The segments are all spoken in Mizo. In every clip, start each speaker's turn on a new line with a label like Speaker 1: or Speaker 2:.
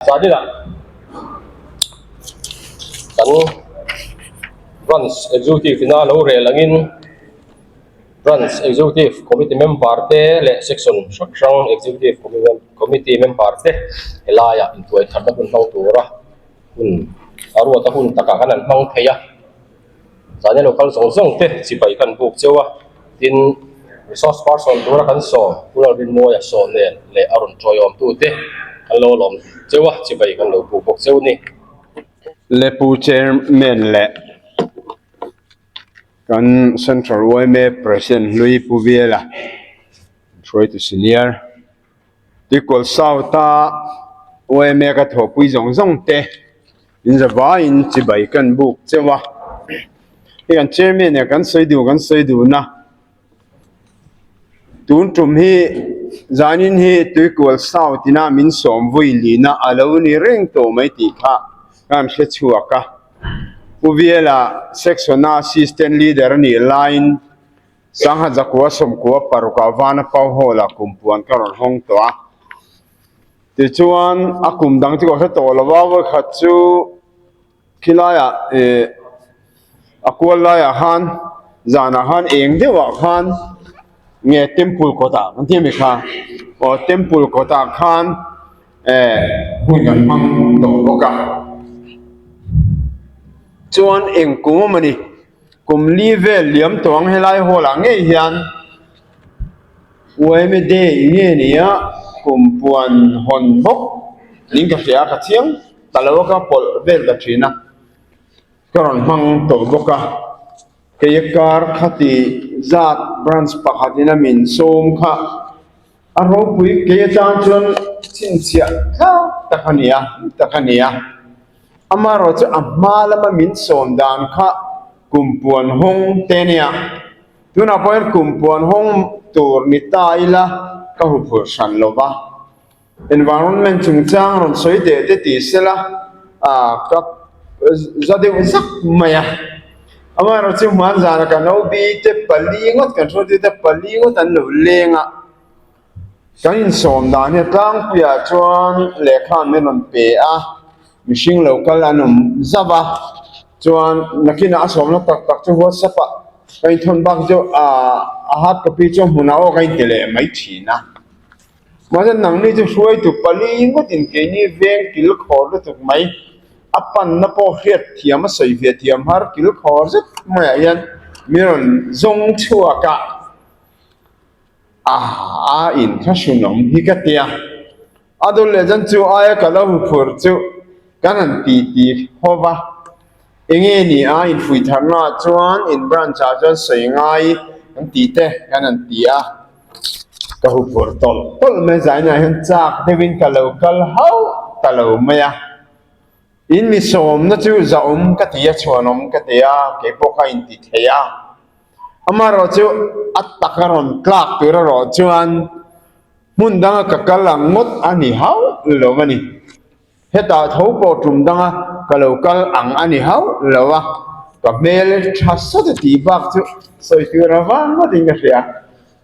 Speaker 1: Zaninah kan Branch Executive ina lo rel angin Branch Executive Committee member te leh Section hrang hrang Executive Committee member te helaiah intuai tharna hun hmang tura hun a ruat a hun takah khan an hmang thei a. Zan lo kal zawng zawng te chibai kan buk cheu a, tin resource person tura kan sawm Pu Lalrinmawia sawm nen leh a rawn tawiawm tu te kan lo lawm cheu a, chibai kan lo buk bawk cheu ni.
Speaker 2: Lepu Chairman leh kan Central yma President hlui Pu Viela hruaitu Senior Tuikual South a yma ka thawhpui zawng zawng te In zavaiin chibai kan buk cheu a, hei kan chairman eh kan sawi duh kan sawi dun a, tun tum hi zanin hi Tuikual South ina min sawm vui lina a lo ni reng tawh mai tih kha ka han hre chhuak a, Pu Viela section a assistant leader a nih laiin Sangha Zakua Sawmkua parukah Vana Pau Hall ah kumpuan ka rawn hawng tawh a. Tichuan a kum dang chu ka hre tawh lo a, vawikhat chu khilaiah ih a kual laiah khan zanah khan eng deuhah khan nge temple kawtah kan tih a mi kha aw temple kawtah khan eh hun kan hmang tawh bawk a chuan eng kum a mawni kum li vel liam tawh ang helai hall ah ngei hian. Uaime day nge nia kum puan hawn bawk niin ka hria a, ka chiang ta lo a ka pawlh vel ta thin a, ka rawn hmang tawh bawk a, kei a kar khati zat branch pakhat in a min sawm kha a ropui kei atang chuan chhinchhiah tlak tak a ni a, tak a ni a, amaherawhchu a hma lama min sawm dan kha kum puan hawng te nia. Tunah pawh hian kum puan hawng tur ni ta ila ka hu phur hran lo va, environment chungchang rawn sawi teh te ti sela ah ka za deuh zak mai a. Amaherawhchu hman zana kan OB te pali ngawt kan hruaitu te pali ngawt an lo leng a, kan insawm dan hi a tlangpuiah chuan lehkha an rawn pe a, mihring lo kal an awm zauh a, chuan nakinah a sawmna tak tak chu WhatsApp ah ka inthawn bak chu ah a hard copy chu a hmunah aw ka inti leh mai thin a, mahse nangni chu hruaitu pali ngawtin keini veng kil khawr lutuk mai a panna pawh hriat thiam a sawi ve thiam har kil khawr zet maiah hian min rawn zawng chhuak a. A a in kha hrunawm hi ka tia. A dul leh dân chu aia ka lo huphur chu kan han ti ti ho va. Enge ni a in fuih tharna ah chuan in branch ah chuan sawi ngai kan tih te kan han ti a. Ka huphur tawlh tawlh mai zainah hian chak deuhin ka lo kal hauh ta lo mai a. In mi sawmna chu zahawm ka ti a, chhuanawm ka ti a, keipawh ka inti thei a. Amaherawhchu a taka rawn tlak tur erawh chuan hmun danga ka kal ang ngawt a ni hauh lo a ni. Hetah tho pawh tum danga ka lo kal ang a ni hauh lo a, ka hmel tha sawt a tih bak chu sawi tur a vang ngawtin ka hria.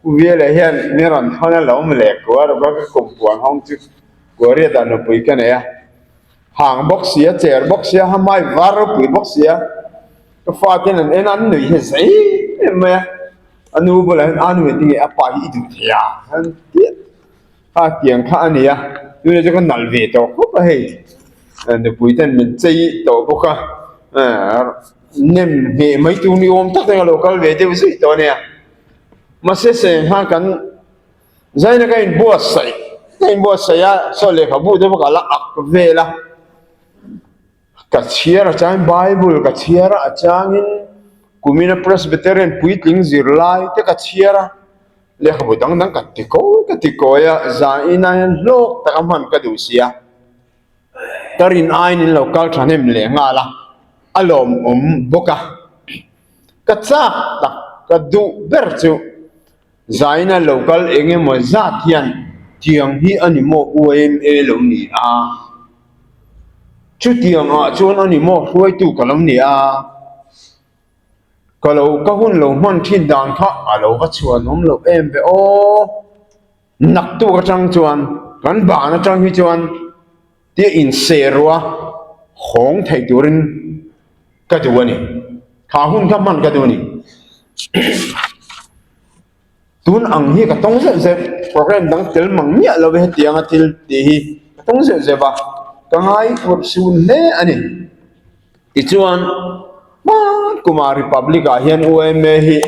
Speaker 2: Pu Viala hian mi rawn thawn a lo leh kuar a, ka kum puan hawng chu Kuariatah nupui ka nei a. Hang bawk sia, cher bawk sia, hamai var ropui bawk sia, ka faten an en a, an nui hi zei em mai a, a nu bulah hian a nu engtin nge a pa hi i duh thei a an ti a, kha tiang kha a ni a, tunah chuan ka nalh ve tawh khawp a hei, nupui ten min chei tawh bawk a, nem ngheh mai tur ni awm tak ten a lo kal ve deuh zui tawh a nia, mahse seng khan kan. Zaina ka inbuatsaih ka inbuatsaih a saw lehkhabu te pawh ka la ak vel a ka chhiar a changin bible ka chhiar a a changin kumina presbyterian puitling zirlai te ka chhiar a lehkhabu dang dang ka ti kawi ka ti kawi a zan inah hian hlawk taka hman ka duh si a ka rin aiin in lo kal thahnem leh nghal a a lawmawm bawk a ka chak tak ka duh ber chu. Zaina lo kal eng emaw zat hian tiang hi a ni maw UMA lo ni a, chutiang ah chuan a ni maw hruaitu ka lo ni a, ka lo ka hun lo hman thin dan kha a lo va chhuan awm loh em ve aw, naktuk atang chuan kan ban atang hi chuan. Tia inseh ruah hawng thei turin ka duh a ni. Kha hun kha hman ka duh a ni. Tun ang hi ka tawng zeuh zeuh, program dang tel mang miah lo hetianga thil tih hi ka tawng zeuh zeuh a, ka ngai phurh sun hle a ni. Tichuan, hma kuma Republic ah hian UMA hi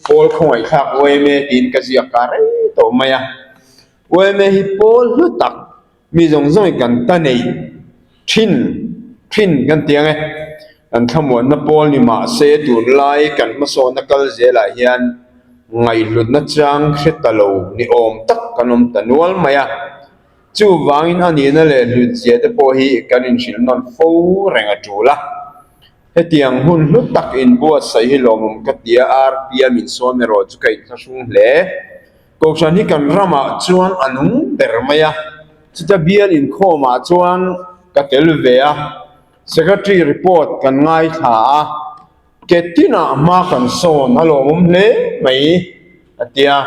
Speaker 2: pawl khawngaihthlak UMA tiin ka ziak a rei tawh mai a. UMA hi pawl hlu tak Mi zawng zawngin kan ta neih thin thin kan ti ang e. Kan thlamuanna pawl ni mah se tunlai kan hmasawnna kal zelah hian ngaihhlutna chang hre ta lo ni awm tak kan awm ta nual mai a. Chuvangin a nihna leh hlutzia te pawh hi kan inhrilh nawn fo reng a tul a. Hetiang hun hlu tak inbuatsaih hi lawmawm ka ti a, RP-a min sawn erawh chu ka inthlahrung hle. Kohhran hi kan ramah chuan a nung ber mai a, chuta bial inkhawmah chuan ka tel ve a, Secretary report kan ngaithla a, ke tinah hma kan sawn a lawmawm hle mai a ti a,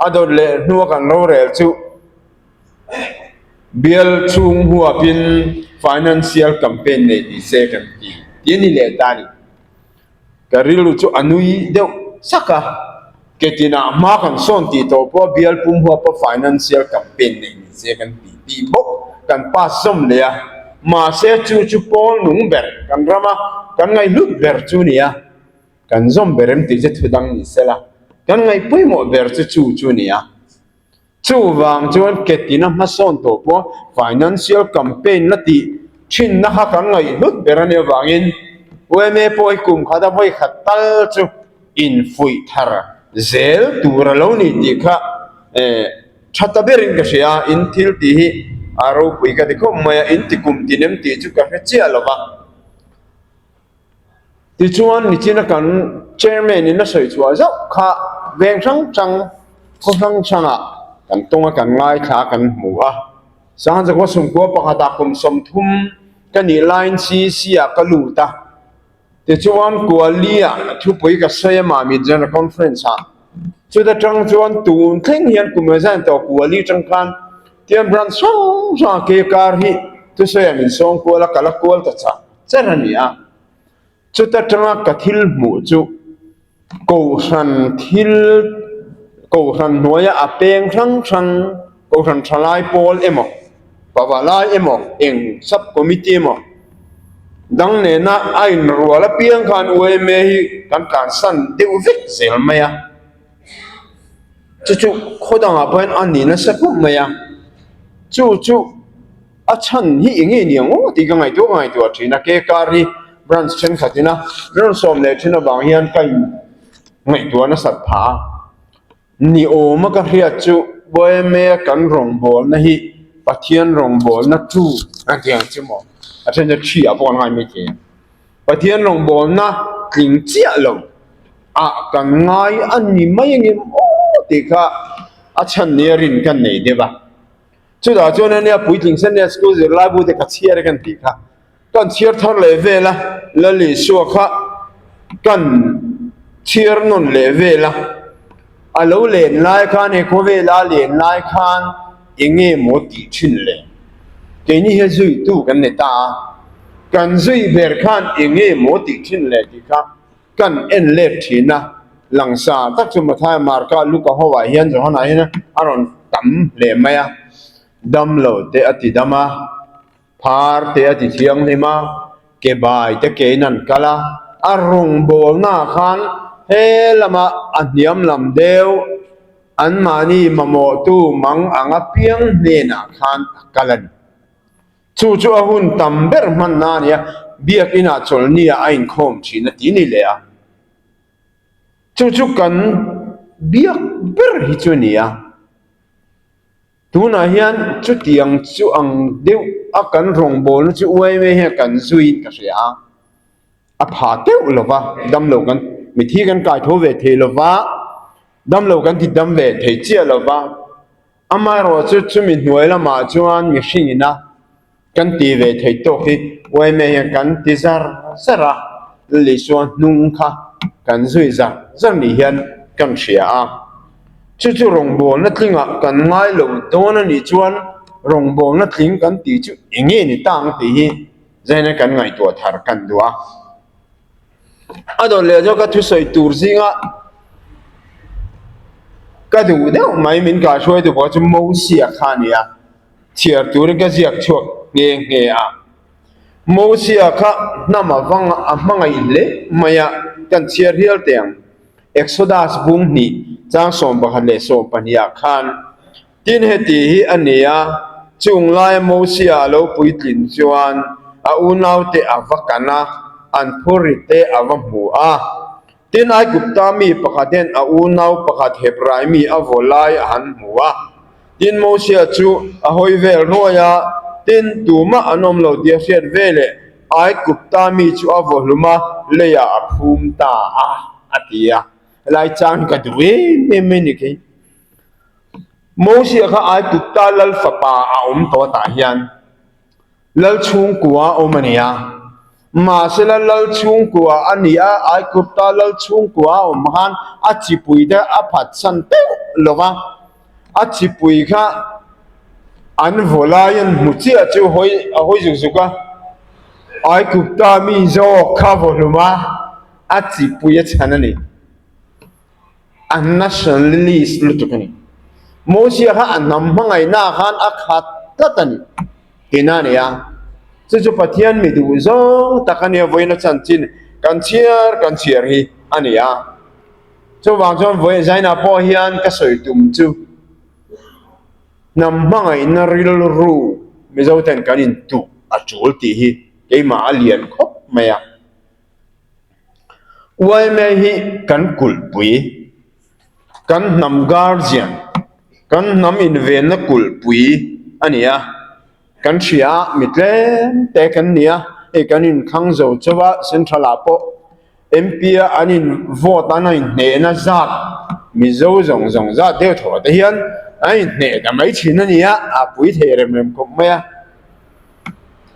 Speaker 2: a dawt leh hnua kan rorel chu bial chhung huapin financial campaign nei ni se kan ti ti a ni leh ta a ni. Ka rilru chu a nui deuh sak a, ke tinah hma kan sawn tih tawh pawh bial pum huapa financial campaign neih ni se kan ti tih bawk kan pass zawm leh a, mahse chu chu pawl nung ber kan rama kan ngaihhlut ber chu ni a, kan zawm ber em tih chu thu dang ni sela, kan ngaih pawimawh ber chu chu chu ni a. Chuvang chuan ke tina hmasawn tawh pawh financial campaign la tih thinna kha kan ngaihhlut ber a nih avangin UMA pawh hi kum khata vawi khat tal chu infuih thar zel tur a lo ni tih kha tha ta berin ka hria a, in thil tih hi a ropui ka ti khawp mai a, in ti kum tin em tih chu ka hre chiah lo va. Tichuan nichina kan chairman in a sawi chhuah zauh kha veng hrang hrang khaw hrang hrangah kan tawng a kan ngaithla a kan hmu a. Sangchakua sumkua pakhatah kum 30 ka nih laiin CC ah ka lut a. Tichuan Kuali ah thupui ka sawi a Mamit General Conference ah. Chuta tang chuan tun thleng hian kum engzah tawh Kuali tang khan tian branch hrang hrang ah ke kar hi thusawi ah min sawng kual a ka la kual ta chak. Cher a ni a, chuta tanga ka thil hmuh chu Kohhran thil, Kohhran hnuaia a peng hrang hrang, Kohhran thalai pawl emaw, pavalai emaw, eng sub committee emaw dang nena a inrual apiang khan UMA hi kan tlansan deuh vek zel mai a. Chu chu khaw dangah pawh hian a ni nasa khawp mai a, chu chu a chhan hi eng nge ni ang aw tih ka ngaihtuah ka ngaihtuah thin a, ke kar hi branch thenkhat ina rawn sawm leh thin avang hian ka in ngaihtuah nasat phah a, ni awma ka hriat chu yma kan rawngbawlna hi Pathian rawngbawlna tu a ti ang chu maw a then chu thi ah pawh an ngai maithei a. Pathian rawngbawlna tling chiah lo ah kan ngai a ni mai ang em aw tih kha a chhan nia rin kan nei deuh a. Chutah chuan ania puitling sen nia school zirlai bu te ka chhiar e kan tih kha kan chhiar thar leh vel a, Lal Isua kha kan chhiar nawn leh vel a. A lo len lai khan he khawvela a len lai khan eng nge maw tih thin le? Keini hian zuitu kan ni ta a, kan zui ber khan eng nge maw tih thin le tih kha kan en let thin a, langsa tak chu Mathaia, Marka, Luka ho ah hian Johana hian a rawn tam hle mai a, damlo te a ti dam a. Phar te a ti thianghlim a, ke bai te kein an kal a, a rawngbawlnaah khan he lama a hniam lam deuh anmahni mamawhtu mang ang apiang hnenah khan a kal a ni. Chu chu a hun tam ber hmanna a ni a, biakinah chawlhniah a inkhawm thin a ti ni leh a. Chu chu kan biak ber hi chu a ni a. Tunah hian chutiang chu ang deuh a kan rawngbawlna chu uaime hian kan zuiin ka hria a, a pha teuh lo va, damlo kan mithi kan kai tho ve thei lo va, damlo kan ti dam ve thei chiah lo va, amaherawh chu chumi hnuai lamah chuan mihring ina Kan ti ve thei tawk hi yma hian kan ti zar zar a, Lalisua hnung kha kan zui zar zar ni hian kan hria a. Chu chu rawngbawlna tlingah kan ngai lo dawn a nih chuan. rawngbawlna tling kan tih chu eng nge ni ta ang tih hi zaina kan ngaihtuah thar kan duh a. A dawt leh zawk a thusawi tur zinga ka duh deuh mai min kahhruaitu pawh chu Mosia kha a ni a, chhiar turin ka ziak chhuak nghe nghe a. Mosia kha hnam a vang a hmangaih hle mai a, kan chhiar hial teh ang. Exodus bung hnih chang 11 leh 12 ah khan tin heti hi a ni a, chung laia Mosia a lo puitlin chuan a unaute a va kan a, an phurrit te a va hmu a. Tin Aigupta mi pakhat hian a unau pakhat Hebrai mi a vaw lai a han hmu a. Tin Mosia chu a hawi vel ruai a, tin tumah an awm lo tih a hriat veleh Aigupta mi chu a vaw hlum a, leiah a phum ta a, a ti a. Helai chang hi ka duh em em mai ni khi. Mosia kha Aigupta lal fapa a awm tawh tah hian. Lal chhungkua awm a ni a, mahsela lal chhungkua a ni a, Aigupta lal chhungkua a awm khan a chipui te a phatsan teuh lo va, a chipui kha an vaw lai an hmu chiah chu hawi a hawi zuk zuk a, Aigupta mi zawk kha vaw hlum a, a chipui a chhan a ni. A nationalist lutuk a ni. Mosia kha a hnam hmangaihna ah khan a khat tlat a ni tihna a ni a. Chu chu Pathian mi duh zawng tak a nia vawiin a chanchin kan chhiar kan chhiar hi a ni a. Chuvang chuan vawiin Zaina pawh hian ka sawi tum chu hnam hmangaihna rilru Mizo ten kan intuh a tul tih hi keimah a lian khawp mai a. Uaime hi kan kulhpui, kan hnam guardian, kan hnam invenna kulhpui a ni a, kan hria a, mi tlem te kan ni a, hei kan inkhang zo chauh a, central ah pawh MP a an in vote an a inhnehna zat Mizo zawng zawng zat deuh thaw te hian an inhneh ta mai thin a ni a, a pui thei rem rem khawp mai a.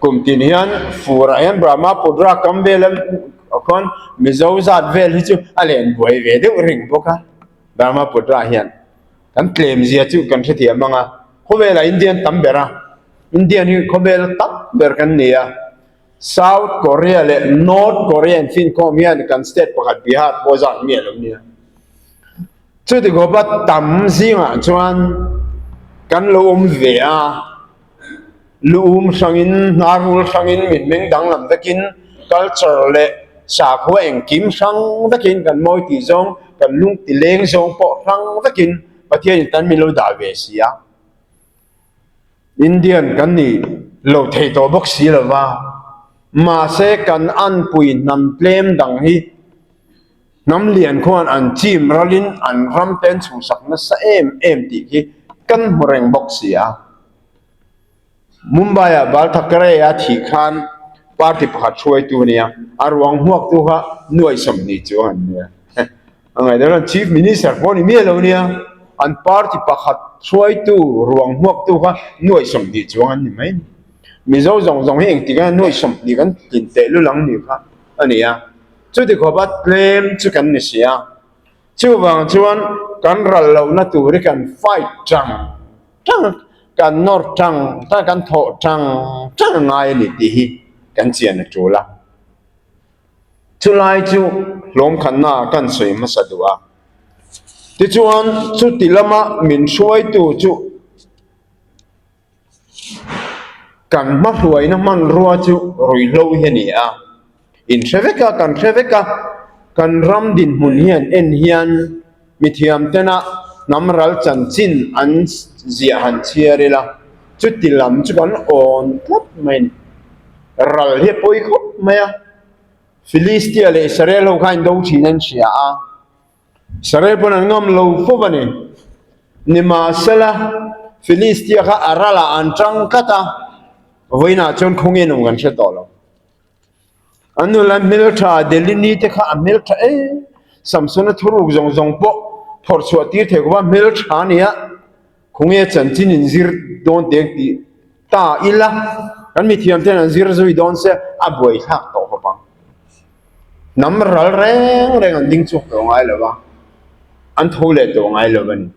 Speaker 2: Kum tin hian furah hian Brahmaputra kam vel a khawn Mizo zat vel hi chu a len buai ve deuh reng bawk a, Brahmaputra hian kan tlem zia chu kan hrethiam ang a, khawvelah Indian tam ber a, Indian hi khawvel tam ber kan ni a, South Korea leh North Korea in finkhawm hian kan state pakhat Bihar pawh zat miah lo nia. Chuti khawpa tam zingah chuan kan lo awm ve a. Lu um hrangin, hnarhul hrangin, mitmeng danglam vekin, culture leh sakhua engkim hrang vekin kan mawi tih zawng, kan lung ti leng zawng pawh hrang vekin Pathianin tan min lo dah ve si a. Indian kan ni lo thei tawh bawk si lo va, mahse kan anpui hnam tlem dang hi hnam lian khuan an chim ralin an ram te an chhuhsak nasa em em tih khi kan hmu reng bawk si a. Mumbai-ah Bal Thackeray-a thih khan party pakhat hruaitu a nia, a ruang hmuaktu kha nuai 20 chu an nia. A ngaihdan chuan Chief Minister pawh a ni miah lo nia, an party pakhat hruaitu ruang hmuaktu kha nuai 20 chuang an ni mai. Mizo zawng zawng hi engtik a nuai 20 kan tlin teh lul ang ni kha a ni a. Chuti khawpa tlem chu kan ni si a. Chuvang chuan kan ral lohna tur hi kan fight tang tang, kan nawr tang tang, kan thawh tang tang a ngai a ni tih hi kan chian a tul a. Chulai chu hlawmkhanna kan sawi hmasa duh a. Tichuan chuti lama min hruaitu chu Kan hmahruaina hmanrua chu ruihhlo hi a ni a, in hre vek a, kan hre vek a, kan ram dinhmun hian en hian mithiam tena hnam ral chanchin an ziah han chhiar ila, chuti lam chu kan awn tlat mai a ni. Ral hi a pawi khawp mai a, Philistia leh Israel ho kha in do thin an hria a. Israel pawn an ngam lo fo a ni. Nimahsela, Philistia kha a ralah an tang tlat a, vawiinah chuan khawnge nung kan hre tawh lo. An nula hmeltha Delini te kha a hmeltha em, Samsona thuruk zawng zawng pawh phawrh chhuah tir thei khawpa hmeltha a ni a, khawnge chanchin in zir dawn teng tih ta ila, kan mithiam ten an zir zui dawn se a buaithlak tawh khawp ang. Hnam ral reng reng an ding chhuak tawh ngai lo va, an tho leh tawh ngai lo a ni.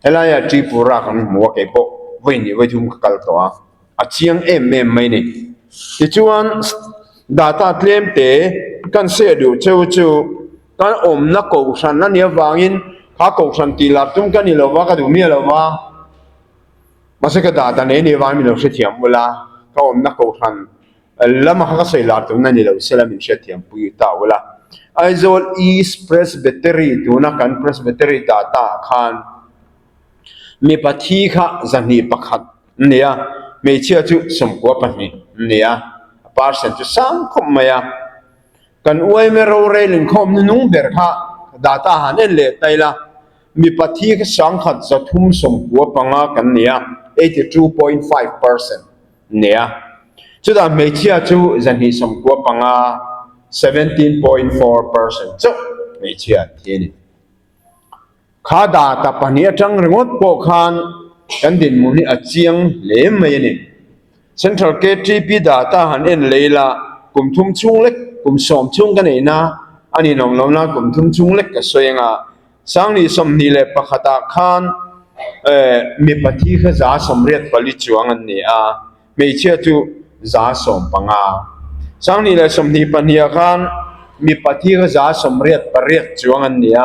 Speaker 2: Helaiah Tripura kan hmu a kei pawh. vawi hnih vawi thum ka kal tawh a, a chiang em em mai ni. Tichuan data tlem te kan share duh cheu chu kan awmna kohhran a nih avangin kha kohhran tih lar tum ka ni lova ka duh miah lova mahse ka data nei nih avangin min lo hrethiam ula ka awmna kohhran Lama kha ka sawi lar tumna ni lo sela min hriatthiam pui ta ula. Aizawl East Presbytery tuna kan Presbytery data ah khan mipa thi kha 201 an ni a, hmeichhia chu 92 an ni a, a percent chu sang khawp mai a. Kan uaime rorel inkhawm hnuhnung ber kha data han en leh ta ila, mipa thi kha 1,395 kan ni a, 82.5 percent. Nia. Chutah hmeichhia chu 295, 17.4 percent chauh hmeichhia an thi a ni. Kha data pahnih atang ringawt pawh khan kan dinhmun hi a chiang hle mai a ni. Central KTP data han en lei la, kum thum chhung lek, kum sawm chhung ka neihna a ni nawm lo na, kum thum chhung lek ka sawi anga 2021 ah khan mipa thi kha 84 chuang an ni a, hmeichhia chu 15. 2022 ah khan mipa thi kha 88 chuang an ni a,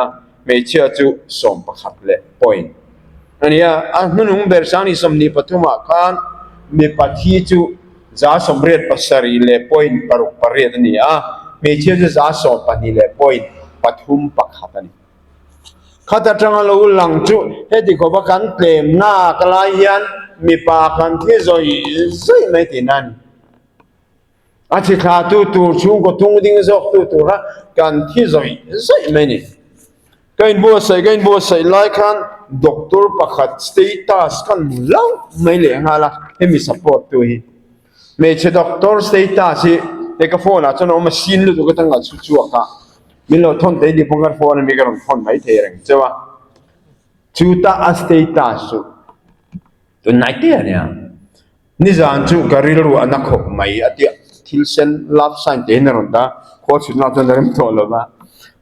Speaker 2: hmeichhia chu 11 leh point a ni a. A hnunung ber 2023 ah khan mipa thi chu 87 leh point 6 8 a ni a, hmeichhia chu 12 leh point 3 1 a ni. Khat atanga lo lang chu heti khawpa kan tlem nak lai hian mipa kan thi zawih zawih mai tihna a ni. A thi thla tu tur chhungkaw tung ding zawk tu tura kan thi zawih zawih mai a ni. Ka inbuatsaih ka inbuatsaih lai khan doctor pakhat status kan hmu hlauh mai leh nghal a, hemi support tu hi. Hmeichhe doctor status hi hei ka phone ah chuan a awm a, sin lutuk atang ka chhu chhuak a. Min lo thawn thei tih pawh ka phone ami ka rawn thawn mai thei reng cheu a, chuta a status chu tunlai te a nia, nizan chu ka rilru a na khawp mai a tia thil sen love sign te hian a rawn dah a, khawl chhut lak chuan a rem tawh lo va,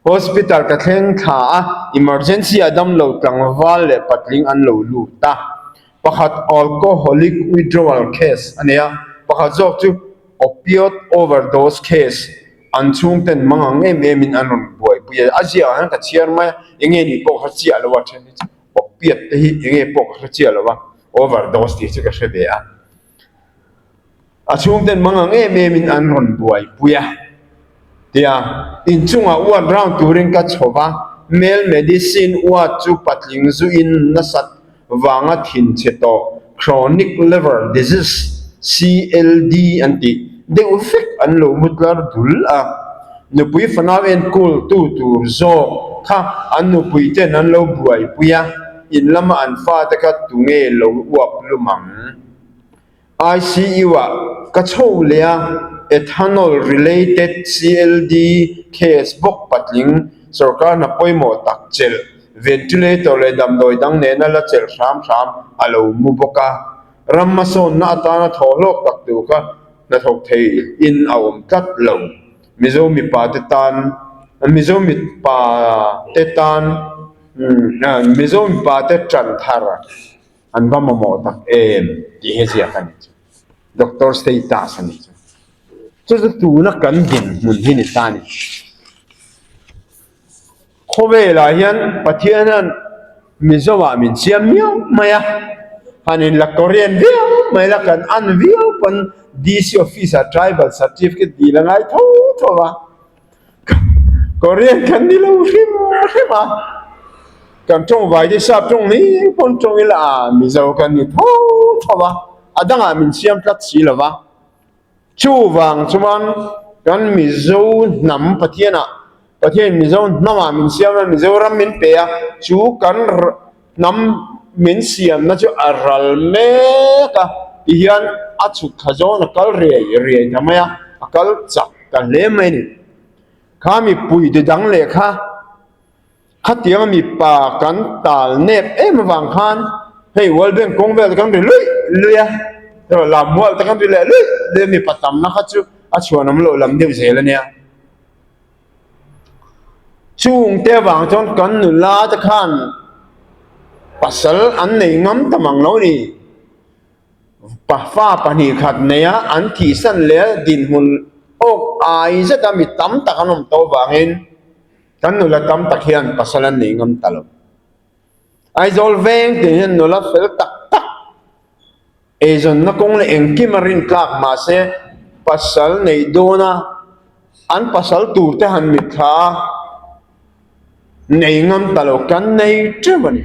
Speaker 2: hospital ka thleng thla a, emergency ah damlo tlangval leh patling an lo lut a, pakhat alcoholic withdrawal case a nei a, pakhat zawk chu opioid overdose case. An chhungten mang ang em em in an rawn buaipui a, a ziah ah hian ka chhiar mai a, enge nih pawh ka hre chiah lo a, then hi chu opiate te hi enge pawh ka hre chiah lo a, overdose tih chu ka hre ve a. A chhungten mang ang em em in an rawn buaipui a, tia inchungah ward round turin ka chho va, male medicine ward chu patling zuin nasat vanga thinchhe tawh chronic liver disease, CLD, an tih deuh vek an lo mu tlar dul a. Nupui fanau enkawl tu tur zawk kha an nupui ten an lo buaipui a, in lama an fate kha tunge lo uap lum ang? ICU ah ka chho leh a, ethanol related CLD case bawk patling sorkar hna pawimawh tak chelh, ventilator leh damdawi dang nena la chelh hram hram a lo mu bawk a. Ram hmasawnna atana thawhlawk tak tur kha hnathawk thei in a awm tlat lo. Mizo mipa te tan Mizo mipa te tan Mizo mipa te tan thar An va mamawh tak em tih hi ziak a ni chu. Doctor status a ni chu. Chu chu tuna kan dinhmun hi ni ta a ni. Khawvelah hian Pathian hian Mizo ah min siam miau mai a, han in la Korean viau mai la kan an viau pawn DC office ah tribal certificate dil a ngai tho tho a. Korean kan ni lo hrim hrim a, kan tawng vai te sap tawng mai pawn tawng ila a Mizo kan ni tho tho a, a dangah min siam tlat si lo va. Chuvang chuan kan Mizo hnam Pathianah, Pathian Mizo hnamah min siam a, Mizoram min pe a, chu kan hnam min siamna chu a ral mek a, tihian a chhuk thla zawn a kal riai riai ta mai a, a kal chak ta hle mai a ni. Kha mipui ti dang leh kha khatianga mipa kan tal nep em avang khan hei World Bank kawng vel te kan ri luih luih a, lam mual te kan ri leh luih luih a, mipa tamna kha chu a chhuanawm loh lam deuh zel a nia. Chungte avang chuan kan nula te khan pasal an nei ngam ta mang lo ni. Fa 2 khat neia an thihsan leh dinhmun awk ai zeta mi tam tak an awm tawh vangin kan nula tam tak hian pasal an nei ngam ta lo. Aizawl veng tih hian nula fel tak tak eizawnna kawng leh engkim a rin tlak mahse pasal neih dawna an pasal tur te han mitthla a. Nei ngam ta lo kan nei teuh a ni.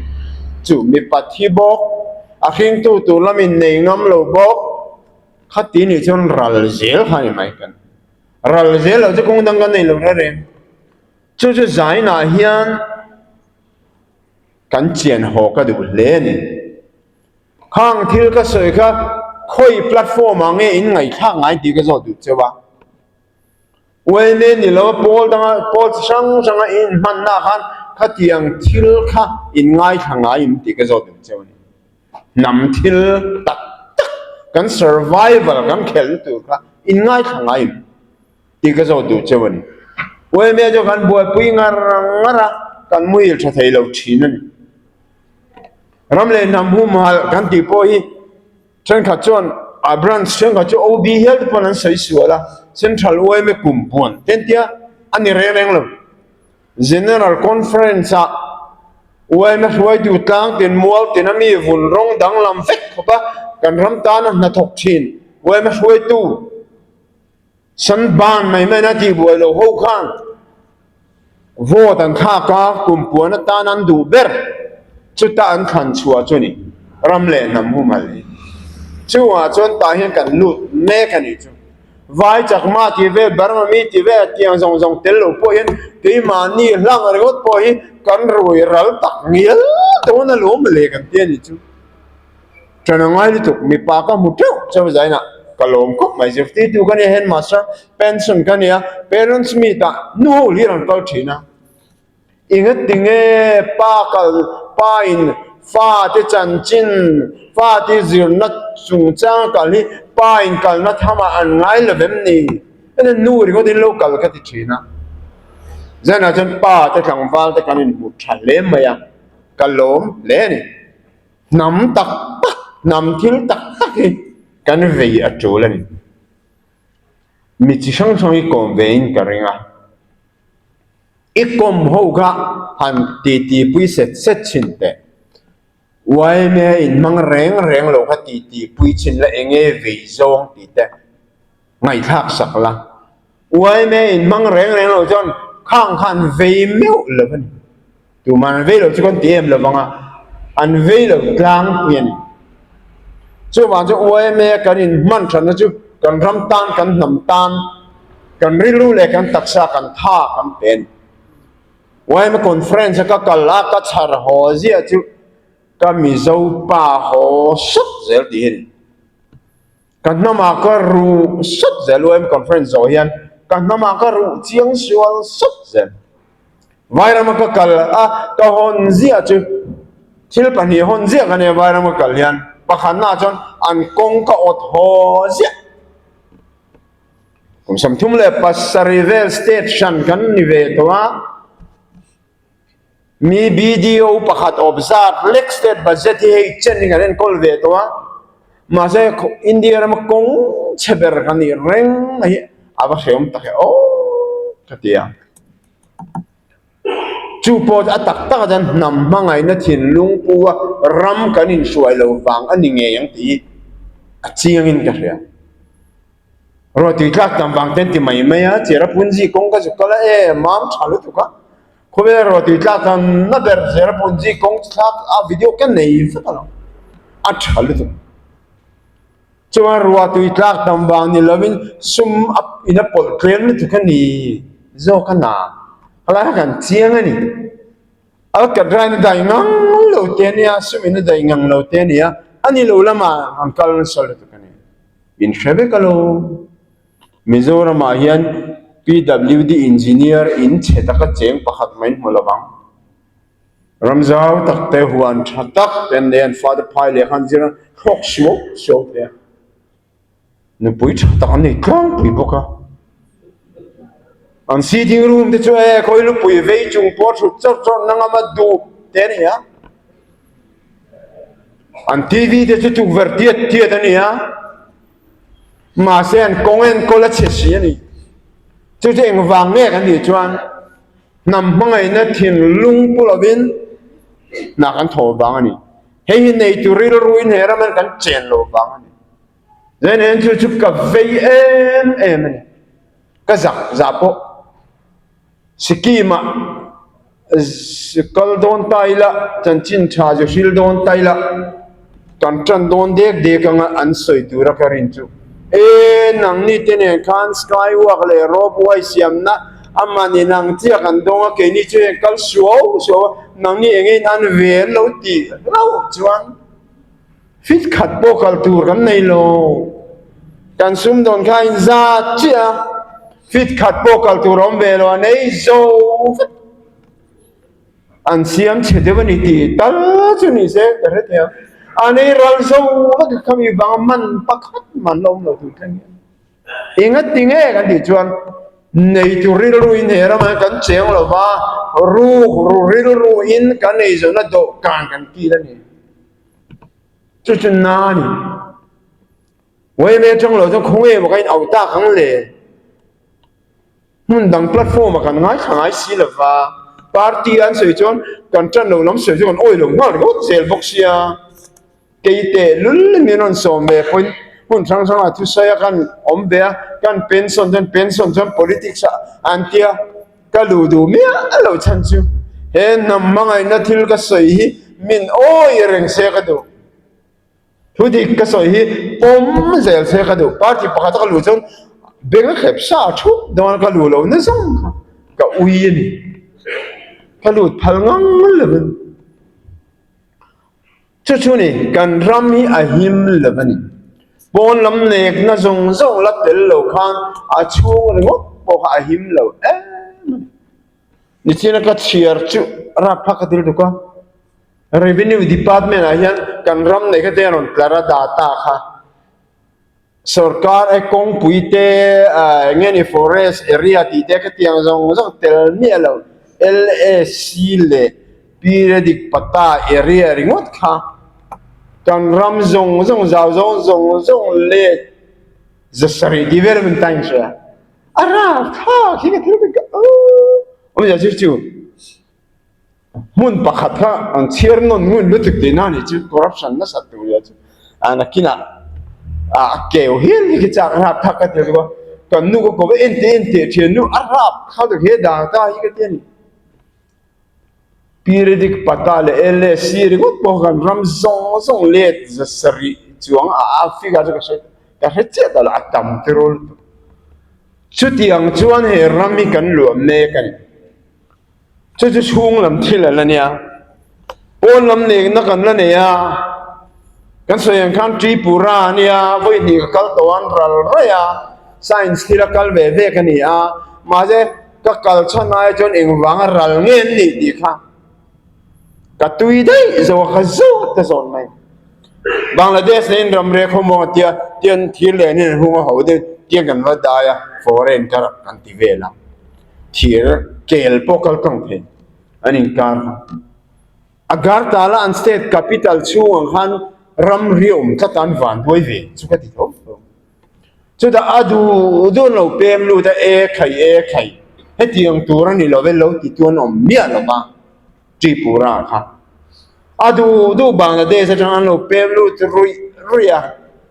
Speaker 2: Chu mipa thi bawk, a hringtu tur lamin nei ngam lo bawk, khati nih chuan ral zel kha a ni mai kan. Ral zel lo chu kawng dang kan nei lo reng reng. Chu chu zainah hian kan chian haw ka duh hle a ni. Khang thil ka sawi kha khawi platform ah nge in ngaihthlak ngai tih ka zawt duh cheu a. Uaine ni lo pawl danga pawl chi hrang hranga i inhmanna ah khan khatiang thil kha in ngaithla ngai em tih ka zawt duh cheu a ni. Hnam thil tak tak kan survival kan khelhna tur kha in ngaithla ngai em tih ka zawt duh cheu a ni. Uaine chu kan buaipui ngar ngar a, kan muhil tha thei lo thin a ni. Ram leh hnam humhalh kan tih pawh hi Thenkhat chuan a branch thenkhat chu OB hial te pawn an sawi sual a, Central yma kum puan te an tia a ni reng reng lo. General Conference ah yma hruaitu tlang tin mual tin a mi vun rawng danglam vek khawp a kan ram tana hnathawk thin yma hruaitu San ban mai mai na tih buai lo ho khan vote an thlak a, kum puan atan an duh ber chuta an thlan chhuah chu ni ram leh hnam humhalh hi. Chungah chuan tah hian kan lut mek a nih chu. Vai chakma tih vel Burma mi tih vel tiang zawng zawng tel lo pawh hian keimahni hlang ringawt pawh hi kan rui ral tak ngial dawn alawm le kan ti a nih chu. Ṭan a ngai lutuk, mipa ka hmu ṭeuh cheu zainah ka lawm khawp mai. Zirtirtu ka nia, headmaster pension ka nia, parents meet ah nu ho hlir an kal ṭhin a. Engatinge pa kal, pa in fate chanchin, fate zirna chungchang kal hi pa in kalna thamah an ngai lo vem ni? Heti nu ringawt in lo kal ka ti ṭhin a. Zainah chuan pa te tlangval te kan inhmu ṭha hle mai a, ka lawm hle a ni. Hnam tak tak, hnam thil tak tak hi kan vei a tul a ni. Mi chi hrang hrang hi kawm ve in ka ring a. I kawm ho kha han titi pui set set thin teh. Yma in hmang reng reng lo kha titi pui thin la enge vei zawng tih te ngaihthlak sak la. Yma in hmang reng reng lo chuan khang khan vei meuh lo a ni. Tumah an vei lo chu kan ti em lo vang a, an vei lo tlangpui a ni. Chuvang chu yma kan inhman thatna chu kan ram tan, kan hnam tan, kan rilru leh kan taksa kan tha kan pe a ni. Yma conference a ka kal a, ka chhar haw ziah chu ka Mizo pa haw sawt zel tih hi a ni. Ka hnamah ka ruh sawt zel UM conference zawh hian ka hnamah ka ruh chiang sual sawt zel. Vairama ka kal a, ka hawn ziah chu thil pahnih hawn ziah ka nia Vairama ka kal hian pakhatnaah chuan an kawng ka awt haw ziah. Kum 37 vel state hran kan ni ve tawh a. Mi BDO pakhat awp zat lek state budget hi hei chen hi kan enkawl ve tawh a, mahse India rama kawng chhe ber kan nih reng mai hi a va hrehawm tak e aw ka ti a. Chu pawh a tak tak ah chuan hnam hmangaihna thinlung pu a ram kan inhruai lo vang a ni ngei ang tih hi a chiangin ka hria. Ruah tui tlak tam vang te an ti mai mai a, Cherrapunji kawng ka zuk kal a e mam tha lutuk a, khawvel ruah tui tlak tam na ber Cherrapunji kawng chu thlak a video ka nei vek alawm, a tha lutuk. Chuan ruah tui tlak tam vang ni lovin sum a in a pawlh tlem lutuk a ni zawk a na, helai kha kan chiang a ni. Alkadrain a dai ngang lo te a nia, sum in a dai ngang lo te a nia, a ni lo lamah an kal nasa lutuk a ni. Min hre vek alo. Mizoramah hian PWD engineer in chhe taka cheng pakhat mai hmu lo vang. Ram zau tak te, huan tha tak te an nei a, an fate phai leh khan zir a, hrawk suau suau te a. Nupui tha tak an nei tlangpui bawk a. An sitting room te chu e khawi lupui vei chung pawh thut chawrh chawrh na ngam a dup te a ni a. An TV te chu tukverh tiat tiat a ni a, mahse an kawng enkawl a chhe si a ni. Chu chu engvang nge kan tih chuan hnam hmangaihna thinlung pu lovin hna kan thawh vang a ni. Hei hi neitu rilruin he ram hian kan chen loh vang a ni. Zen en chu chu ka vei em em a ni. Ka zak zah pawh Sikkim ah kal dawn ta ila chanchin tha zu hril dawn ta ila kan tan dawn dek dek anga an sawi tura ka rin chu e nangni te nen khan sky walk leh rope way siamna a man inang chiah kan dawng a keini chu heng kal suau suau a nangni eng in an ve an lo tih hlauh chuan. Fit khat pawh kal tur kan nei lo. Kan sumdawn kha a inzat chiah a, fit khat pawh kal tur a awm ve lo, a nei zo vek. An siam chhe deuh a ni tih tal chu ni se ka hre thei ang. A nei ral zo vek a, khami vanga man pakhat man la awm lo tur thleng hian. Enga ti nge kan tih chuan neitu rilruin he ramah hian kan cheng lo va, ruk ru rilruin kan eizawnna dawhkan kan kil a ni. Chu chu na a ni. Yma atang lo chuan khawnge emaw ka in auh tak ang le? Hmun dang platform ah kan ngaithla ngai si lo va, party an sawi chuan kan tan lo lam sawi chu kan awih lo nghal ringawt zel bawk sia. Kei teh lul min rawn sawm ve pawhin hmun hrang hrangah thusawi a kan awm ve a, kan pension chuan pension chuan politics ah an tia. Ka luh duh miah lo chhan chu he hnam hmangaihna thil ka sawi hi min awi reng se ka duh. Thu dik ka sawi hi pawm zel se ka duh. Party pakhat a ka luh chuan beng a khlep sa thup dawn a ka luh lo na zawng kha ka ui a ni. Ka lut phal ngang lo in. Chu chu ni, kan ram hi a him lo a ni. Pawn lam nekna zawng zawng la tel lo khan a chhung ringawt pawh kha a him lo em a ni. Nichina ka chhiar chu rapthlak ka ti lutuk a, Revenue Department ah hian kan ram nei kha te a rawn tlar a data kha. Sorkar e kawngpui te eng nge ni forest area tih te khatiang zawng zawng tel miah lo LAC leh Periodic Patta area ringawt kha kan ram zawng zawng zau zawng zawng zawng let zasarih tih vel min time hria a rapthlak hi ka thil ka awmzia chu chu. Hmun pakhat kha an chhiar nawn ngun lutuk tihna a nih chu corruption nasat tur zia chu a nakinah a keu hial hi khi chak rap thak ka ti a kan nu ka kawp a en teh en teh thian nu a rap kha ta he dan ta hi ka ti a ni. Periodic pata leh LAC ringawt pawh kan ram zawng zawng let za sarih chuang a a figure chu ka hre ka hre chiah ta lo a tam tirawl lutuk. Chutiang chuan he ram hi kan luah mek a ni. Chu chu chhung lam thil a la nia. Pawn lam nekna kan la nei a, kan sawi ang khan Tripura a nia, vawi hnih ka kal tawh a, an ral raih a, science thil a kal ve vek a ni a, mahse ka kal chhan ai chuan engvanga ral nge an nih tih kha ka tui daih zo a, ka zawt ta zawn mai. Bangladesh nen ramri a khawmuang a tia, tian thir leh an inhung a ho deuh tiang kan va dai a, foreign ka rak kan ti vel a. Thir kel pawh kal kang thei an inkar kha. Agartala an state capital chhung ang khan ramri awm tlat a an vanduai ve chu ka ti tho tho. Chutah a duh duh an lo pem lut a e khai e khai hetiang tur a ni lo ve lo ti tu an awm miah lo va Tripura kha. A duh duh Bangladesh atang an lo pem lut ruih ruih a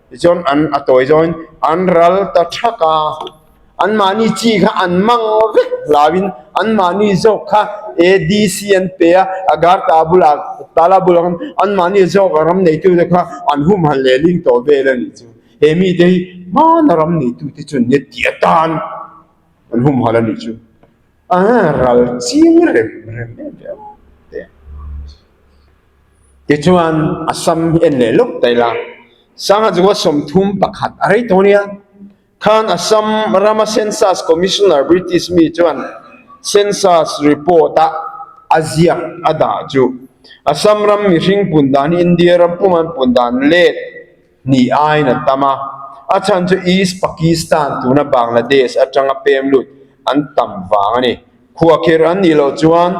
Speaker 2: tichuan an a tawi zawngin an ral ta thak a. Anmahni chi kha an mang vek hlauin anmahni zawk kha ADC an pe a, Agartala bulah tala bulah khan anmahni zawk a ram neitute kha an humhalh leh ling tawh vel a nih chu. He mite hi hmana ram neitute chuan nia tih atan an humhalh a nih chu. A ral ching rem rem em em te. Tichuan Assam hi en leh lawk ta ila, Sangha chunga 31 a rei tawh nia. Khan Assam rama Census Commissioner British mi chuan Census report-a a ziak a dah chu Assam ram mihring pun dan hi India ram pum an pun dan let hnih aiin a tam a, a chhan chu East Pakistan tuna Bangladesh atanga pem lut an tam vang a ni. Khuahkhirh an nih loh chuan.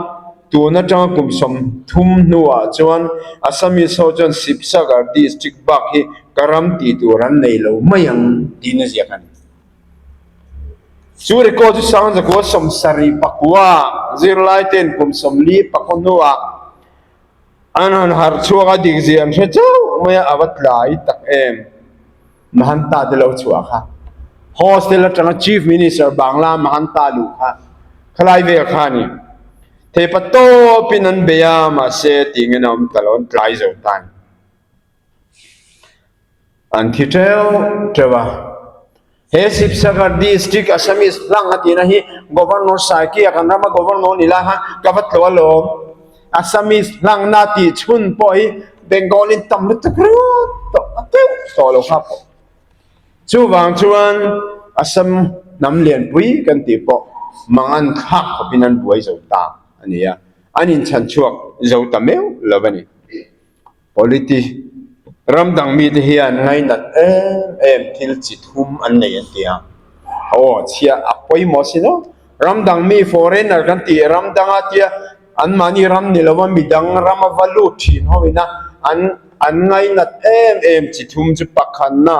Speaker 2: Tun atanga kum 30 hnuah chuan Assamese ho chuan Sibsagar district bak hi ka ram tih tur an nei lo mai ang tiin a ziak a ni. Chu record chu Sangzakua 74 zirlai ten kum 44 hnuah an han harh chhuak a, dik zia an hre chauh mai a, a va tlai tak em. Mahanta te lo chhuah kha. Hostel atanga Chief Minister Bangla Mahanta luh kha khalai vel kha a ni. Theipa tawpin an bei a, mahse tih ngen a awm ta lo, an tlai zo ta a ni. An thi teuh teuh a. He Sibsagar District Assamese hlang a tihna hi Governor Saikia kan rama Governor ni lai khan ka va tlawh alawm. Assamese hlangna tih chhun pawh hi Bengal in tam lutuk ringawt tawh a teuh tawh lo kha pawh. Chuvang chuan Assam hnam lianpui kan tih pawh mangan thlak khawpin an buai zo ta a ni a, an inchhan chhuak zo ta meuh lo a ni. Politi ram dang mite hian ngainat em em thil chi thum an nei an ti a, aw chhia a pawimawh sin aw, ram dang mi foreigner kan tih ram danga tia anmahni ram ni lova midang rama va lut thin ho ina an an ngainat em em chi thum chu pakhatna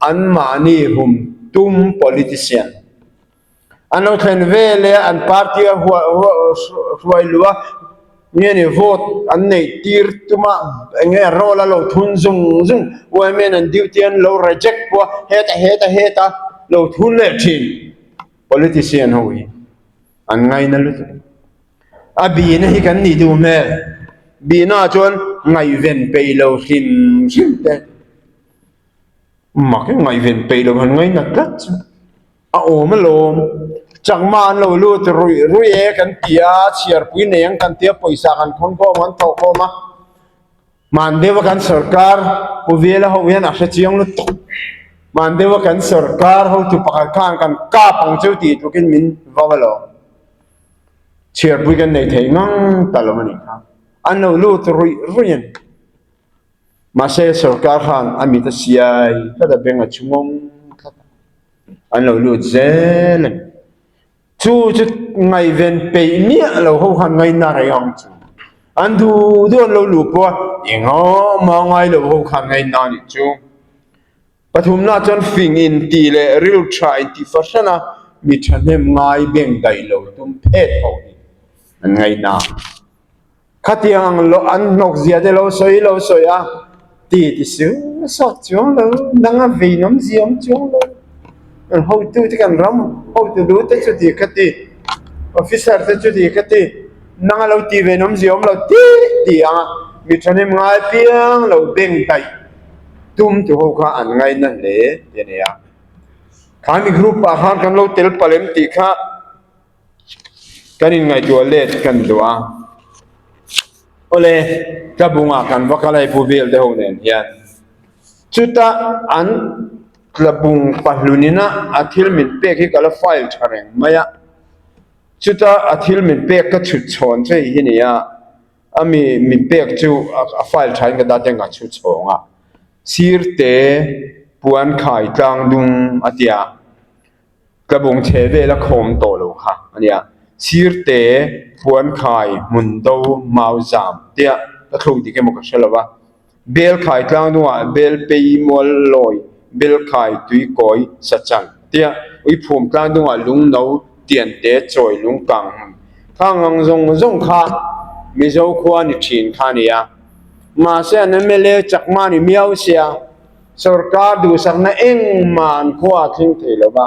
Speaker 2: anmahni hum tum politician. An lo thlen vel e, an party a hruai luh a, nge ni vote an neih tir tum a, eng nge role a lo thun zung zung, women an duty an lo reject pawh a, heta heta heta lo thun leh thin politician ho hi an ngaina lutuk. A bihna hi kan nih duh hmel, bihna ah chuan ngaihven peih lo hrim hrim te, mak ngaihven peih lo han ngaina tlat chu. A awm alawm. Chakma an lo lut ruih ruih e kan ti a, chhiarpui nei ang kan ti a, pawisa kan khawn khawm an thawh khawm a. Hman deuha kan sorkar Pu Vela ho hian a hre chiang lutuk. Hman deuha kan sorkar hotu pakhat khan kan kap ang chu tih tlukin min vau alawm. Chhiarpui kan nei thei ngang ta lo a nih kha. An lo lut ruih ruih a ni. Mahse sorkar khan a mit a siai tlat a, beng a chhungawng tlat a, an lo lut zel a ni. Chu chu ngaihven peih miah lo ho khan ngaina reng ang chu. An duh duh an lo luh pawh a, engahmah ngai lo ho khan ngaina a nih chu. Pathumna chuan fing intih leh ril tha intih fahran a, mi thahnem ngai beng daih lo tum phet ho hi an ngaina. Khatiang ang lo an hnawk zia te lo sawi lo sawi a, ti ti su sawt chuang lo, nang a vei nawm zia awm chuang lo. Kan hotu te kan ram hotu lu te chuti kha ti, officer te chuti kha ti, nang a lo ti ve nawm zia awm lo ti ti ang a, mi thahnem ngai piang lo beng daih tum tu ho kha an ngaina hle ti a ni a. Kha mi group ah khan kan lo tel palh em tih kha. Kan inngaihtuah let kan duh a, awle tlabungah kan va kal a Pu Vel te ho nen hian chuta an tlabung pahlunin a a thil min pek hi ka la file tha reng mai a, chuta a thil min pek ka chhut chhawn che hi ni a, a mi min pek chu a file tha in ka dah teng ka chhut chhawng a, sirte puan khai tlang dung a tia. Ka bung chhe vel a khawm tawh lo kha a nia. Sirte, Puankhai, Hmundo, Mauzam tia ka thluk dik emaw ka hre lo va. Belkhai tlangdungah Belpei mual lawi, Belkhai tuikawi sachang tia Uiphum tlangdungah Lungno tiante chawi lungkang hmun kha ngang zawng zawng kha Mizo khua ni thin kha a nia. Mahse an mla chakma ni miau sia. Sorkar duhsakna engmah an khua a thleng thei lo va,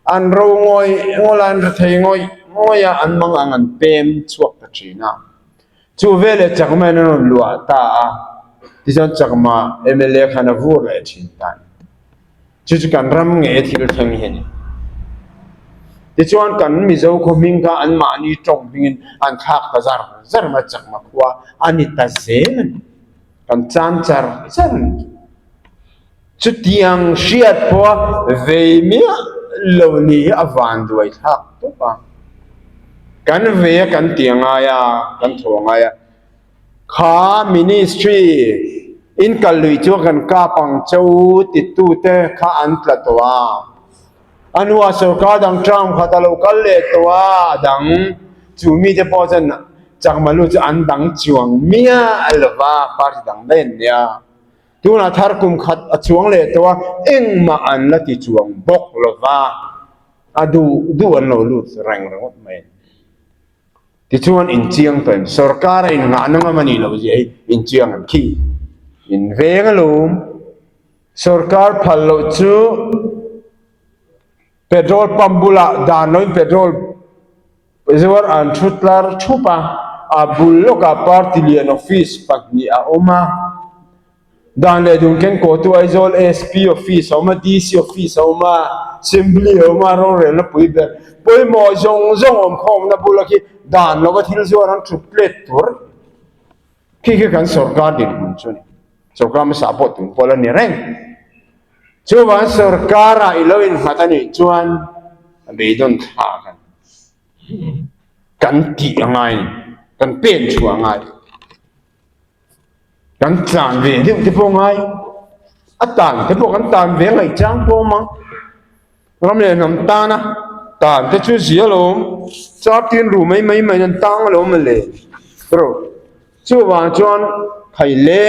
Speaker 2: an ro ngawih ngawlh a, an ri thei ngawih ngawih a, an mang ang an pem chhuak ta thin a. Chu veleh Chakma in an rawn luah ta a, tichuan Chakma mla khan a vur leh thin ta a ni. Chu chu kan ram nge thil thleng hi a ni. Tichuan kan Mizo khaw hming kha anmahni tawng hmingin an thlak ta zar zar mai, Chakma khua a ni ta zel a ni. Kan chan char char a ni. Chutiang hriat pawha vei miah lo ni hi a van duai thlak tawp a. Kan vei a kan ti angai a, kan thaw angai a. Kha ministry in kal lui chu kan kap ang cho titute kha an tla tawh a. A hnuah sorkar dang term khat a lo kal leh tawh a, a dang chu mite pawh chuan. Chakma lut chu an dang chuang miah lova party dang daih an nia. Tunah thar kum khat a chuang leh tawh a, engmah an la ti chuang bawk lova, a duh duh an lo lut reng ringawt mai a ni. Tichuan inchiang tawh em? Sorkar a innghahna ngam a nih loh zia hi inchiang em khi? In veng alawm. Sorkar phal loh chu petrol pump bulah dan loin petrol zuar an thu tlar thup a, a bul lawkah party lian office pahnih a awm a. Dan leh dun ken kawhtu Aizawl SP office a awm a, DC office a awm a, Assembly a awm a, rorelna pui ber pawimawh zawng zawng awm khawmna bula khi dan lova thil zuar an thut let tur khi khi kan sorkar dinhmun chu a ni. Sorkar hmasa pawh tun pawh la ni reng. Chuvang sorkarah i lo innghat a nih chuan a beidawn thlak a ni. Kan tih a ngai a ni, kan pen chhuah a ngai. Kan tlan ve deuh te pawh ngai, a tan te pawh kan tan ve ngaih chang pawh awm ang. Ram leh hnam tana tan te chu zia alawm, char tin ru mai mai mai an tang alawm mawle. Ro chuvang chuan thai le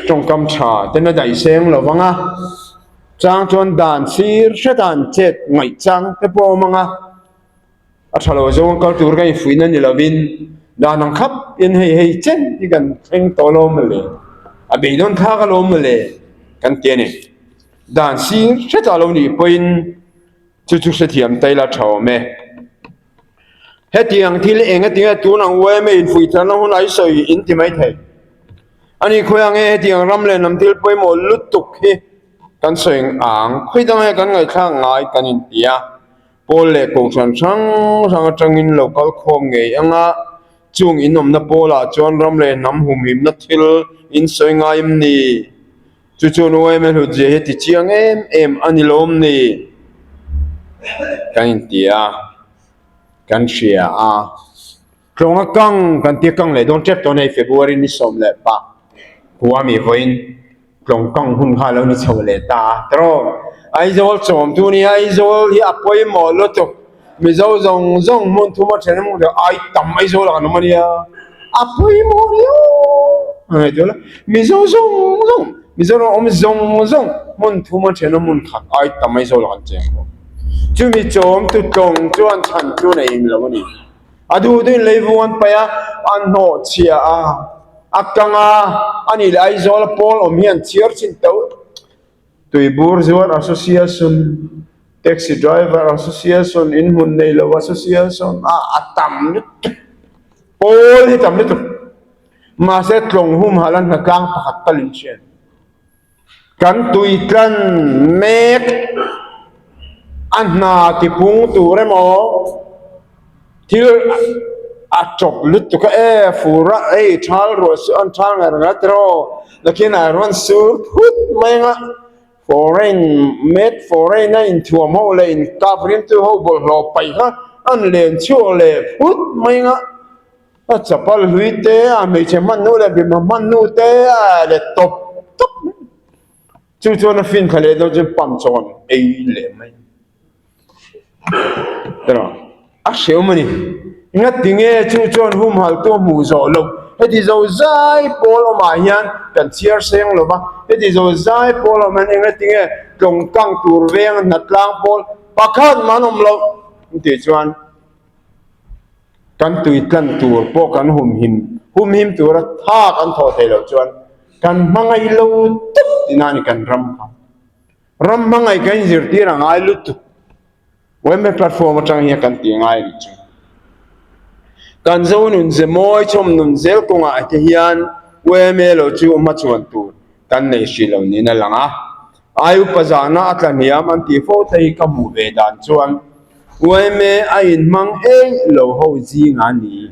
Speaker 2: tawngkam tha ten a daih seng lo vang a, chang chuan dan sir hret a an chet ngaih chang te pawh awm ang a. A tha lo zawng kal tur ka infuihna ni lovin dan ang khap in hei hei chen hi kan thleng tawh lo mawle, a beidawn thlak alawm mawle kan ti a ni. Dan sir hretah lo nih pawhin chu chu hrethiam ta ila tha awm e. Hetiang thil eng atinge tun ang uaime infuih tharna hun ai sawi in ti mai thei. Ani khawi ang e hetiang ram leh hnam thil pawimawh lutuk hi kan sawi ang khawi dang e kan ngaihthlak ngai kan inti a. Pawl leh kohhran hrang hrang atangin lo kal khawm ngei ang a, chung inawmna pawlah chuan ram leh hnam humhimna thil in sawi ngai em ni? Chu chuan UMA hlutzia hi ti chiang em em a ni lawm ni? Kan inti a, kan hria a. Tlawnga kang kan tia kang leh dawn tep tawh a ni, February ni 15 khua mi vawiin tlawng kang hun kha a lo ni chho leh ta a tiraw. Aizawl chawmtu nia Aizawl hi a pawimawh lutuk, Mizo zawng zawng hmun thuma then a hmuh theih ai tam Aizawl ah kan awm a nia, a pawimawh riau a ngaihtuah la, Mizo zawng zawng Mizoram awm zawng zawng hmun thuma then a hmun khat ai tam Aizawl ah kan cheng bawk. Chumi chawmtu tlawng chuan chhan chu nei lo a ni. A duh duhin leivung an paih a, an hnawh chhia a, a kang a, a nih leh Aizawl a pawl awm hi an chhiar chin teuh. Tuibur Zuar Association, Taxi Driver Association, Inhmun Nei Lo Association a a tam lutuk, pawl hi tam lutuk. Mahse tlawng humhalh a hnatlang pakhat tal in hriat. Kan tui tlan mek a hna tipung tur emaw thil a chawp lutuk a e fur a hei thal ruah suh an thal ngar ngar tiraw nakin ah rawn sur phut mai anga foreign made foreign a inthuam ho leh inkap rimtu ho bawlhhlawh paih kha an len chhuak leh phut mai anga. A chapal hlui te, a hmeichhe hman hnu leh bimha hman hnu te a let tawp tawp mai. Chu chuan a fin thla leh dawn chuan pump chawn ei leh mai. Tiraw? A hrehawm a ni. Ngatinge chu chuan humhalh tu a hmuh zawh loh. Heti zo zai pawl awmah hian kan chhiar seng lo va, heti zo zai pawl awm hian engatinge tlawng kang tur veng hnatlang pawl pakhat mah an awm loh tih chuan Kan tui tlan tur pawh kan humhim humhim tura tha kan thawh theih loh chuan kan hmangaih lo tawp tihna a ni kan ram kha. Ram hmangaih kan inzirtir a ngai lutuk. Yma platform atang hian kan tih ngai a nih chu. Kan zo nun ze mawi chhawm nun zel kawngah te hian yma lo chu hmachhuan tur kan nei hrih lo niin a lang a. Ai upa zahna a tla hniam an tih fo te hi ka hmuh ve dan chuan Uaime a inhmang eih lo ho zing a ni.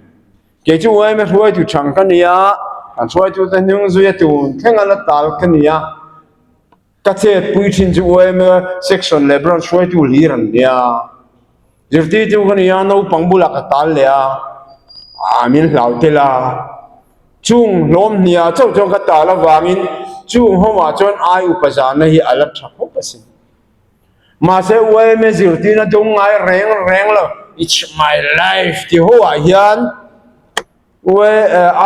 Speaker 2: Kei chu uaime hruaitu chhang ka ni a, kan hruaitute hnung zui a tun thleng a la tal ka ni a. Ka chet pui thin chu uaime section leh branch hruaitu hlir an nia. Zirtirtu ka ni a, naupang bulah ka tal leh a, aa min hlau tel a. Chung hlawm hniah chauh chuan ka tal avangin chung hawmah chuan ai upa zahna hi a la tha khawp asin. Mahse, yma zirtirna dawng ngai reng reng lo. It's my life tih ho ah hian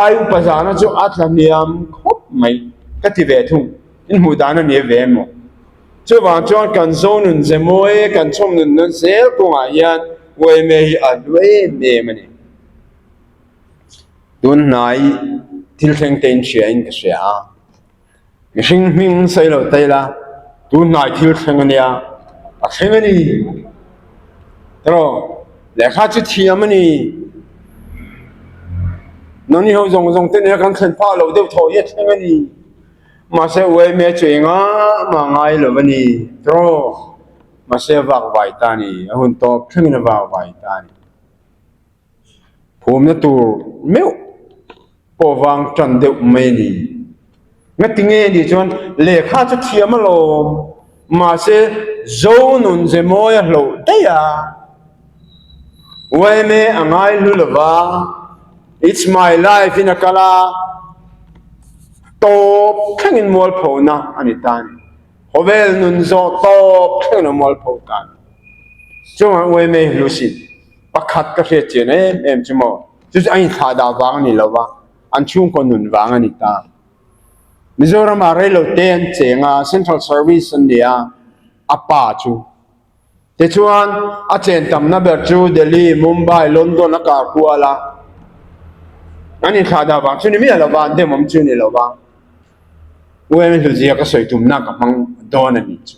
Speaker 2: ai upa zahna chu a tla hniam khawp mai ka ti ve thung. In hmuh dan a ni ve emaw? Chuvang chuan kan zo nun ze mawi, kan chhawm nun nun zel kawngah hian yma hi a hlu em em a ni. Tun hnai thil thleng te in hria in ka hria a. Mihring hming sawi lo ta ila, tun hnai thil thleng a nia, a thleng a ni. Tiraw, lehkha chu thiam a ni. Nangni ho zawng zawng te nia kan thlen phah loh deuh thaw hi a thleng a ni. Mahse uaime chu engah mah ngai lo a ni. Tiraw, mahse a vak vai ta a ni. A hun tawp thlengin a vak vai ta a ni. Phumna tur meuh pawh vang tan deuh mai a ni. Ngati nge nih chuan lehkha chu thiam alawm, mahse zo nun ze mawi a hloh daih a. Uaime a ngai hlu lo va, It's my life in a kal a, tawp thlengin mualphona a ni ta a ni. Khawvel nun zawh tawp thlengin a mualpho ta a ni. Chungah uaime hi hlu si. Pakhat ka hriat chian em em chu maw, chu chu a inthlah dah vang a ni lo va, an chhungkaw nun vang a ni ta. Mizoramah reilo te an cheng a, Central Service an ni a, a pa chu. Tichuan, a chen tamna ber chu Delhi, Mumbai, London a kar kual a. An inthlah dah vang chu ni miah lo va, an demawm chu ni lo va. UM Hluzia ka sawi tumna ka hmang dawn a ni chu.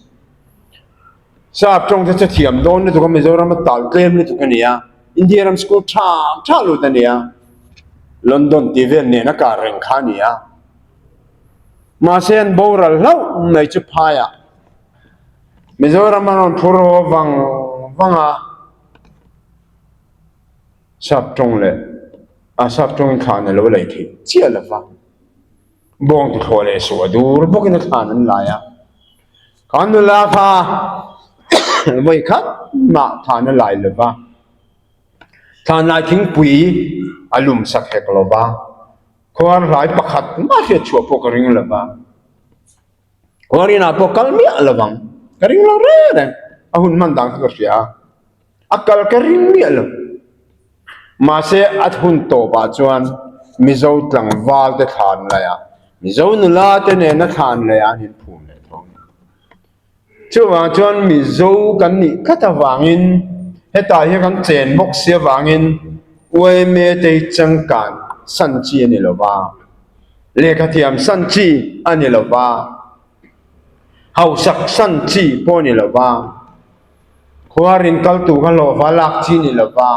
Speaker 2: Sap tawng te chu thiam dawn lutuk a, Mizoram a tal tlem lutuk a ni a, India ram school tha tha lut a ni a, London tih vel nen a kar reng kha a ni a. Mahse an boral hlauh mai chu phaiah Mizoram a rawn phur haw vang vang a, sap tawng leh a sap tawngin thlan a lo lei theih chiah lo va. Bawng tuthlawh leh suah dur bawkin a thlan an lai a. Kha nula kha vawi khat mah thlan a lai lo va, thlan lai thingpui a lum sak hek lo va, khuar hlai pakhat mah hriat chhuah pawh ka ring lo va, khuar inah pawh kal miah lo vang, ka ring lo reng reng, a hun hman dan kha ka hria a. A kal ka ring miah lo. Mahse a hun tawpah chuan Mizo tlangval te thlan laih a, Mizo nula te nena thlan laih ah an inphum leh tho a ni. Chuvang chuan Mizo kan nih tlat avangin hetah hian kan chen bawk si avangin yma te hi changkan san chi a ni lo va, lehkha thiam san chi a ni lo va, hausak san chi pawh a ni lo va. Khuar in kal tur kha hlawhfa lak chi ni lova,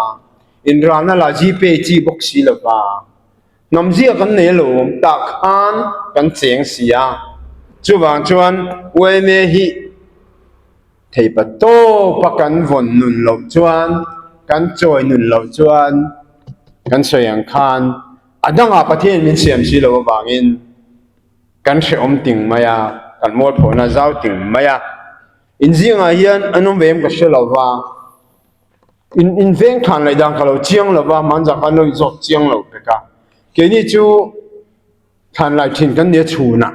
Speaker 2: inralna lah Gpay chi bawk si lova, hnamzia kan nei alawm tah khan kan cheng si a, chuvang chuan yma hi theipa tawpa kan vawn nun loh chuan, kan chawi nun loh chuan kan sawi ang khan a dangah Pathian min siam si loh avangin kan hrehawm ting mai a, kan mualphawhna zau ting mai a. In zingah hian an awm ve em ka hre lo va, in in veng than leh dan ka lo chiang lo va, hmanzah khan lo inzawt chiang lo pek a. Keini chu thlan lai thin kan nia chhunah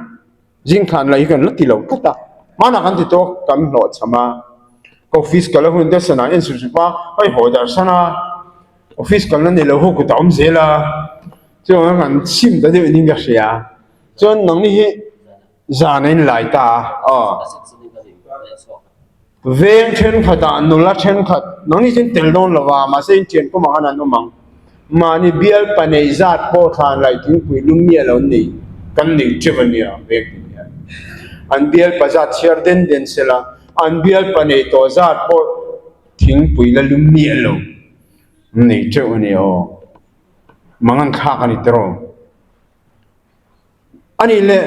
Speaker 2: zing thlan lai hi kan la ti lo tlat a, hmanah kan ti tawk kan hlawhchham a, ka office kal a hun te sanah en sup sup a, hei haw darh san a, office kalna nei lo ho kutah awm zel a, chuan kan chim ta deuh in ka hria, chuan nangni hi. Zan a inlai ta a, aw. Veng thenkhatah nula thenkhat, nangni chu tel dawn lo va, mahse in thian pawm ang an an awm ang. Mahni bial pa nei zat pawh thlan laih thingpui lum miah lo an nei, kan nei teuh a nia veng tin hian. An bial pa zat chhiar den den se la, an bial pa nei tawh zat pawh thingpui la lum miah lo an nei teuh a nia aw. Mangan thlak a ni tiraw. A nih leh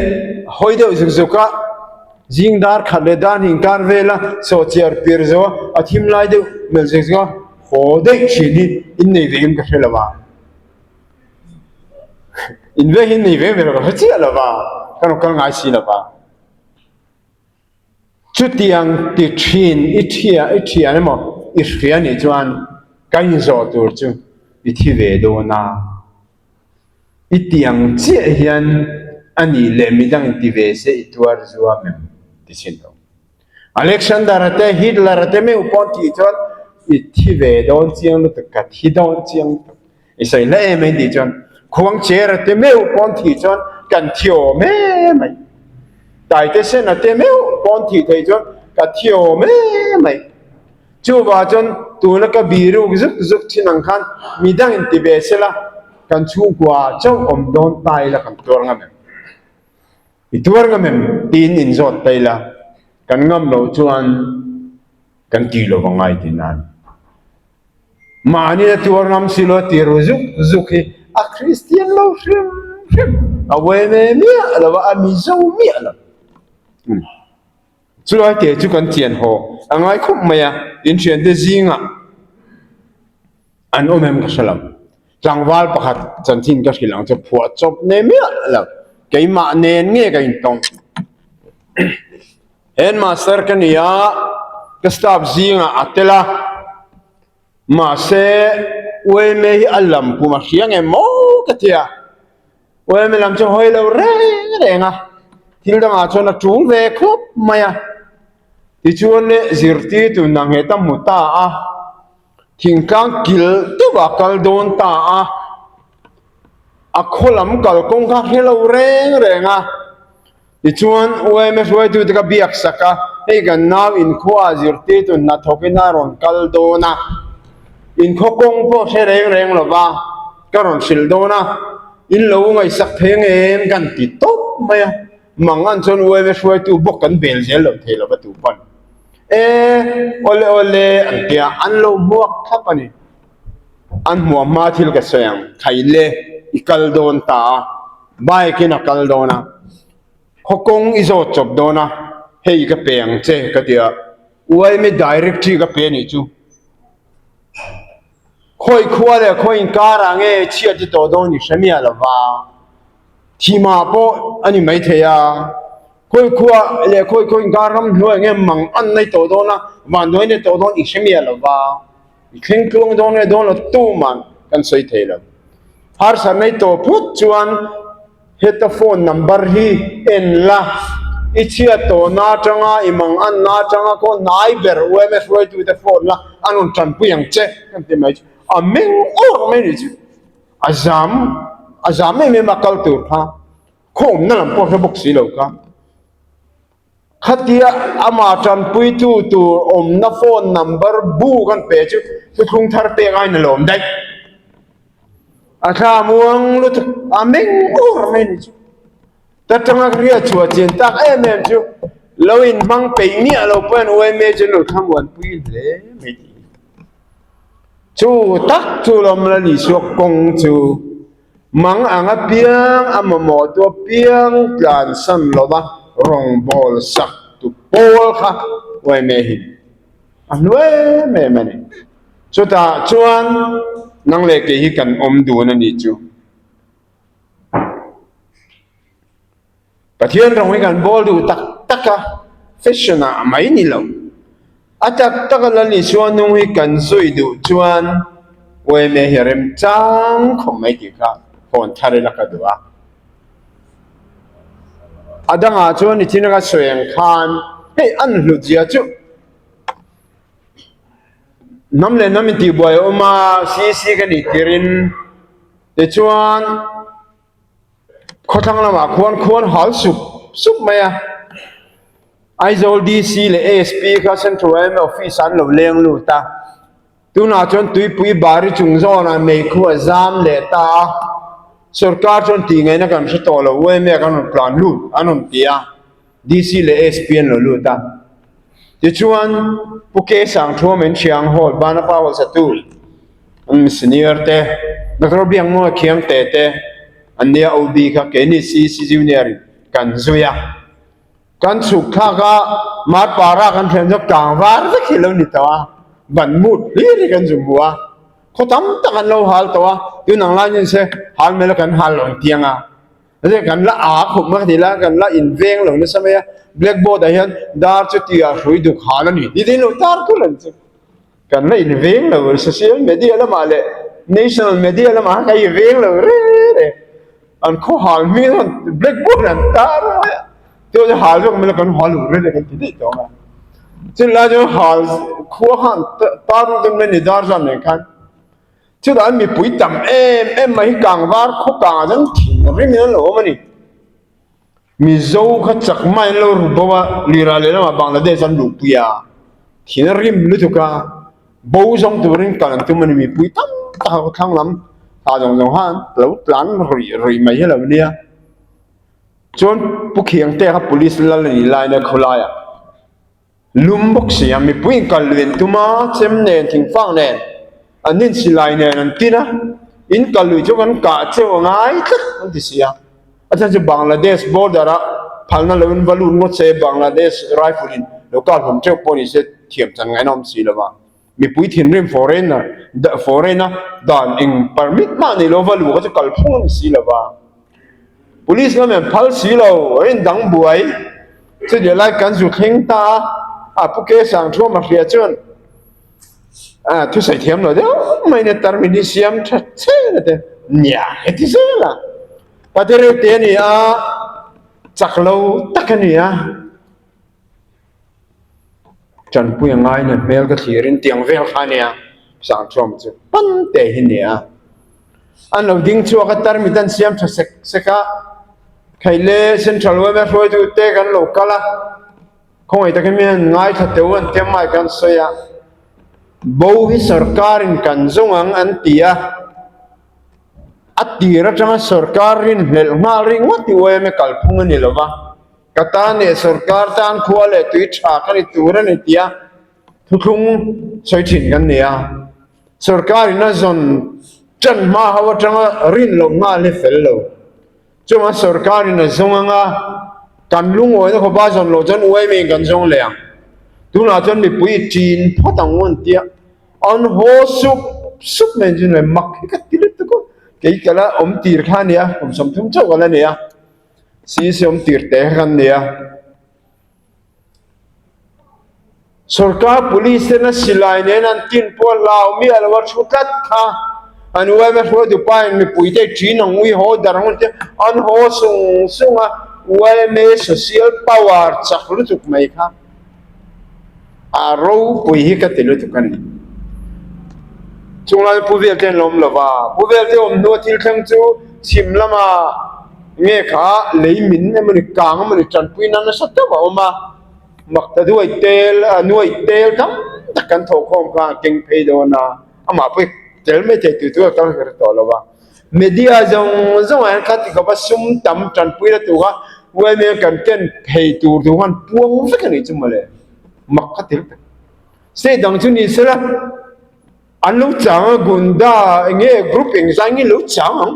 Speaker 2: hawi deuh zuk zuk a, zing dar khat leh dar hnih kar vela sawhchiar pir zo a, a thim lai deuh melh zuk zuk a, haw daih thin hi in nei ve em ka hre lo va, in ve hi in nei ve ve lo ka hre chiah lo va, ka rawn kal ngai si lo va. Chutiang ti thin i thia i thian emaw i hria nih chuan ka inzawh tur chu i thi ve dawn a. I tiang chiah hian a nih leh midang in ti ve se i tuar zuam em ti chin lo. Alexander-a te Hitler-a te meuh pawh an tih chuan. i thi ve dawn chiang lutuk, ka thi dawn chiang lutuk. I sawi hle em mai tih chuan khuang chair a te meuh pawn thih chuan kan thi awm em mai. Taite sen a te meuh pawn thih theih chuan ka thi awm em mai. Chuvah chuan tuna ka biruk zuk zuk thin ang khan midang in ti ve sela kan chhungkua chauh awm dawn ta ila kan tuar ngam em? I tuar ngam em? Tiin inzawt ta ila kan ngam loh chuan kan ti lo va ngai tih nan. Mahni a tuar ngam si lo ti ru zuk zuk hi a Kristian lo hrim hrim, a uaime miah lo a, a Mizo miah lo. Chulai te chu kan chian haw a ngai khawp mai a, inthiante zingah an awm em ka hre lo. Tlangval pakhat chanchin ka hrilh ang chu phuah chawp nei miah lo, keimah nen nge ka intawng. Headmaster ka ni a, ka staff zingah a tel a, mahse uaime hi a lam pum a hria nge maw ka ti a, uaime lam chu hawi lo reng reng a, thil dangah chuan a tul ve khawp mai a, tichuan le zirtirtu nanghet a hmu ta a, thingtlang kil deuh a kal dawn ta a, a khaw lam kalkawng kha hre lo reng reng a. Tichuan, UMA hruaitute ka biak sak a, hei kan nau inkhua zirtirtu hnathawkin a rawn kal dawn a, inkhaw kawng pawh hre reng reng lo va, ka rawn hrilh dawn a, in lo ngaihsak thei ang em kan ti tawp mai a, mangan chuan UMA hruaitu bawk kan bel zel lo thei lo va tu pawn e awle awle an ti a, an lo hmuak thlap a ni. An hmuah hma thil ka sawi ang, Thaile i kal dawn ta a. Bike in a kal dawn a, khaw kawng i zawt chawp dawn a, hei ka pe ang che ka ti a, uaimi directory ka pe anih chu. Khawi khua leh khawi inkarah nge chhiat i tawh dawn i hre miah lo va, thimah pawh a ni maithei a, khawi khua leh khawi khawi inkar ram hnuaiah nge mang an nei tawh dawn a, vanduai nei tawh dawn i hre miah lo va. I thleng tluang dawn nge dawn lo tuman kan sawi thei lo. Harsatna i tawh phut chuan heta phone number hi en la, i chhiat tawhna atanga i mang anna atanga khaw hnai ber UMS hruaitute phone la an rawn tanpui ang che kan ti mai chu a meng awk mai nih chu. A zam a zam em em a kal tur kha khaw awmna lam pawh hre bawk si lo kha. Khatia amah tanpuitu tur awmna phone number bu kan pe chu thuthlung thar pek aiin a lawm daih. A thla muang lutuk a meng ur mai ni chu. Ta tanga ka hriat chhuah chian tak em em chu lo inhmang peih miah lo pawhin UMA chu an lo thlamuanpui hle mai tih hi. Chu tak chu lawm la Isua kawng chu. Mang ang apiang a mamawhtu apiang tlansan lova rawngbâwl sak tu pawl kha uaime hi a hnu em em a ni. Chutah chuan nang leh kei hi kan awm dun a nih chu. Pathian rawng hi kan bawl duh tak tak a, fashion ah mai ni lo. A tak tak a Lal Isua nung hi kan zui duh chuan yma hi a remchang khawp mai tih kha phone thar ila ka duh a. A dangah chuan i thil ka sawi ang khan hei an hlut zia chu hnam leh hnam intihbuai a awm a, CC ka nih tirin tichuan Khawthlang lamah khuan khuan hal sup sup mai a, Aizawl DC leh ASP kha Central yma Office ah an lo leng lut a, tunah chuan Tuipui Bari chung zawnah meikhu a zam leh ta a, sorkar chuan tih ngaihna kan hre tawh lo, yma kan rawn tlan lut an rawn ti a. DC leh SP an lo lut a. Tichuan, Pu K Sangthuam in Thiang Hall, Banapa Hall satu, an senior te, Doctor Biakmawi Khiangte te an nia OB kha keini CEC Junior in kan zui a. Kan chhuk thlak a, Marpara kan thlen chu kang var vek hi lo ni tawh a, ban mut hlir hi kan zu hmu a. Khaw tam tak an lo hal tawh a, tun ang lai ni se hal mela kan hal lo ang tiang a. Hei kan la a khawp mai ti la kan la inveng lo nasa mai a blackboard ah hian dar chu tia hrui duk hal a ni tih te lo tar thul ang chu kan la inveng lo social media lamah leh national media lamah kan inveng lo reng reng an khaw hal hming hian blackboard an tar mai a chuan hal zawk mai la kan hal lo reng reng kan ti daih tawh ang a. Chulai chu hal khua khan tar ru dawn mai ni dar zan nen khan chutah an mipui tam em em mai hi kangvar khaw kangah chuan thin rim in an lo awm a ni. Mizo kha chak mai an lo ru bo a, lirah lehlamah Bangladesh an luhpui a, thin a rim lutuk a, bo zawng turin kal an tum a ni mipui tam tak a khawthlang lam thla zawng zawng khan lo tlan ruih ruih mai hi a lo nia. Chuan Pu Khiangte kha Police lal a nih laina khawlaiah lum bawk si a, mipui in kal lui an tum a, chem nen thingfang nen an in silai nen an tin a, in kal lui chu kan kah cheu a ngai tlat an ti si a, a chhan chu Bangladesh border ah phalna lo in va lut ngawt se Bangladesh rifle in lo kal hlawm teuh pawh ni se thiam chan ngaihna awm si lo va. Mipui thinrim foreigner foreign a dan eng permit mah nei lo va luh kha chu kalphung a ni si lo va. Police lam hian phal si lo a indang buai chutiah lai kan zu thleng ta a, a pu ke sang thuam a hria chuan a thusawi thiam lo deuh mai in a tarmit hi siam tha chhen a ti nia heti zel a pate reuh te a ni a chak lo tak a ni a. Tanpui a ngai nen hmel ka thlir in tiang vel kha ania Sangthuam chu pan te hi nia an lo ding chhuak a tarmit an siam tha sek sek a Khaile Central yma hruaitu te kan lo kal a khawngaih takin mi an ngaithla teuh an tia mic an sawi a bo hi sorkar in kan zawng ang an ti a a tir atanga sorkar rinhlelh nghal ringawt i yma kalphung a ni lova. Ka tan leh sorkar tan khua leh tui tha ka ni tur a ni tia thuthlung sawi thin kan ni a. Sorkar in a zawn tan hma ho atanga rin loh nghal hi fel lo. Chuvang sorkar in a zawng anga kan lungawina khawpa a zawn loh chuan UIM in kan zawng leh ang. Tunah chuan mipui i ṭin phawt ang u an tia an haw sup sup mai chu mak hi ka ti lutuk a. Kei ka la awm tir kha a nia, kum 30 chauh ka la ni a. Sisiam tir te kha kan nia. Sorkar police ten a silai nen an tin pawh a hlau miah lo a thu tlat kha. An yma hruaitu pa in mipui te ṭin ang ui haw dar ang te an haw sung sung a yma social power chak lutuk mai kha. A ropui hi ka ti lutuk a ni. Chunglai Pu Velte an la awm lo va, Pu Velte awm hnua thil thleng chu chhim lama nge kha lei min emawni kang emawni tanpui nan nasa deuh a awm a, makta duai tel a nuai tel tam tak kan thawhkhawm kha a keng phei dawn a, amah pawh i tel mai thei tur chu a kal her tawh lo va. Media zawng zawngah hian kha ti khawpa sum tam tanpui la tur kha yma kan ken phei tur tur khan puang vek a nih chu mawle mak kha tel tak. State dang chu ni sela an lo chang a gunda eng nge group eng zai nge lo chang ang.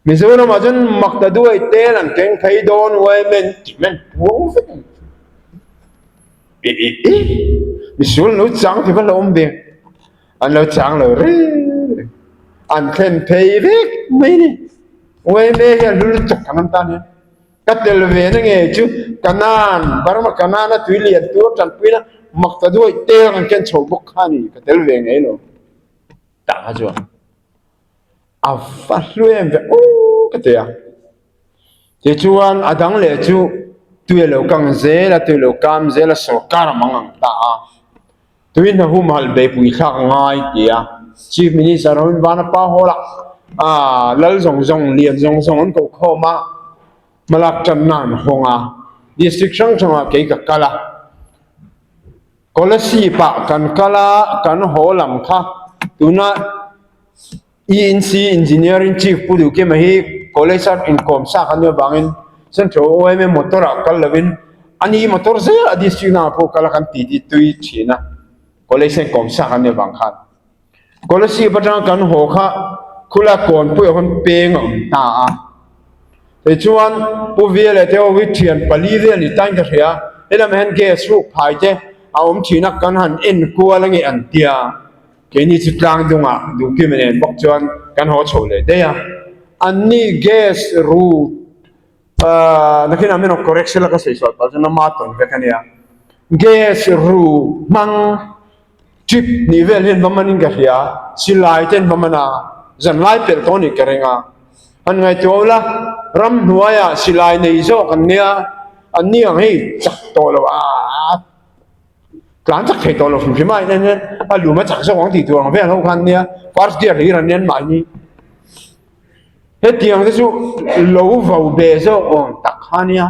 Speaker 2: Mizoramah chuan mak ta duai tel an keng phei dawn yma an ti mai an puang vek a nih chu. E e e misual an lo chang ti va la awm ve. An lo chang lo reng reng. An thlen phei vek mai ni. Uaime hi a hlu lutuk kan awm tan hian. Ka tel ve na nge chu Kanan, Burma Kanan a tui lian tur tanpuina mak ta duai tel kan ken chho bawk kha ni. Ka tel ve ngei lo. Tah kha chuan a va hlu em ve aw ka ti a. Tichuan a dang leh chu tui a lo kang zel a, tui a lo kam zel a, sorkar a mang ang ta a. Tui hna humhalh beihpui thlak ngai tia Chief Minister hoin Vanapa Hall ah lal zawng zawng lian zawng zawng an koh khawm a, hmalak tanna an hawng a, District hrang hrangah kei ka kal a, Kolasib ah kan kal a, kan haw lam kha tuna ENC Engineering Chief Pu Duhkima hi College a inkawm sa kha nia vangin Central OMA motor ah kal lovin ani motor zel a district hnangah pawh kal a kan ti ti tui thin a College a inkawm sa kha nia vang khan Kolasib atanga kan haw kha khula kawnpui ah khan peng a awm ta a tichuan Pu Via leh te ho hi thian pali vel ni tain ka hria helamah hian gas ruk phai te a awm thin a kan han enkual ange an tia. Keini chu tlang dungah Duhkima nen bawk chuan kan haw chho leh daih a, anni gas ru nakinah min rawn correct sela ka sawi sual palh chuan ama tawn vek a nia, gas ru hmang trip nih vel hian va manin ka hria, silai te an va man a, zanlai pelh tawh a nih ka ring a, han ngaihtuah ula ramhnuaiah silai nei zawk an nia, anni ang hei chak tawh lo a. Tlan chak thei tawh lo hrim hrim a in hian a lum a chak zawk ang tih tur ang vel ho khan nia first gear hlir an nia mahni hetiang te chu lo vo be zawk awm tak kha nia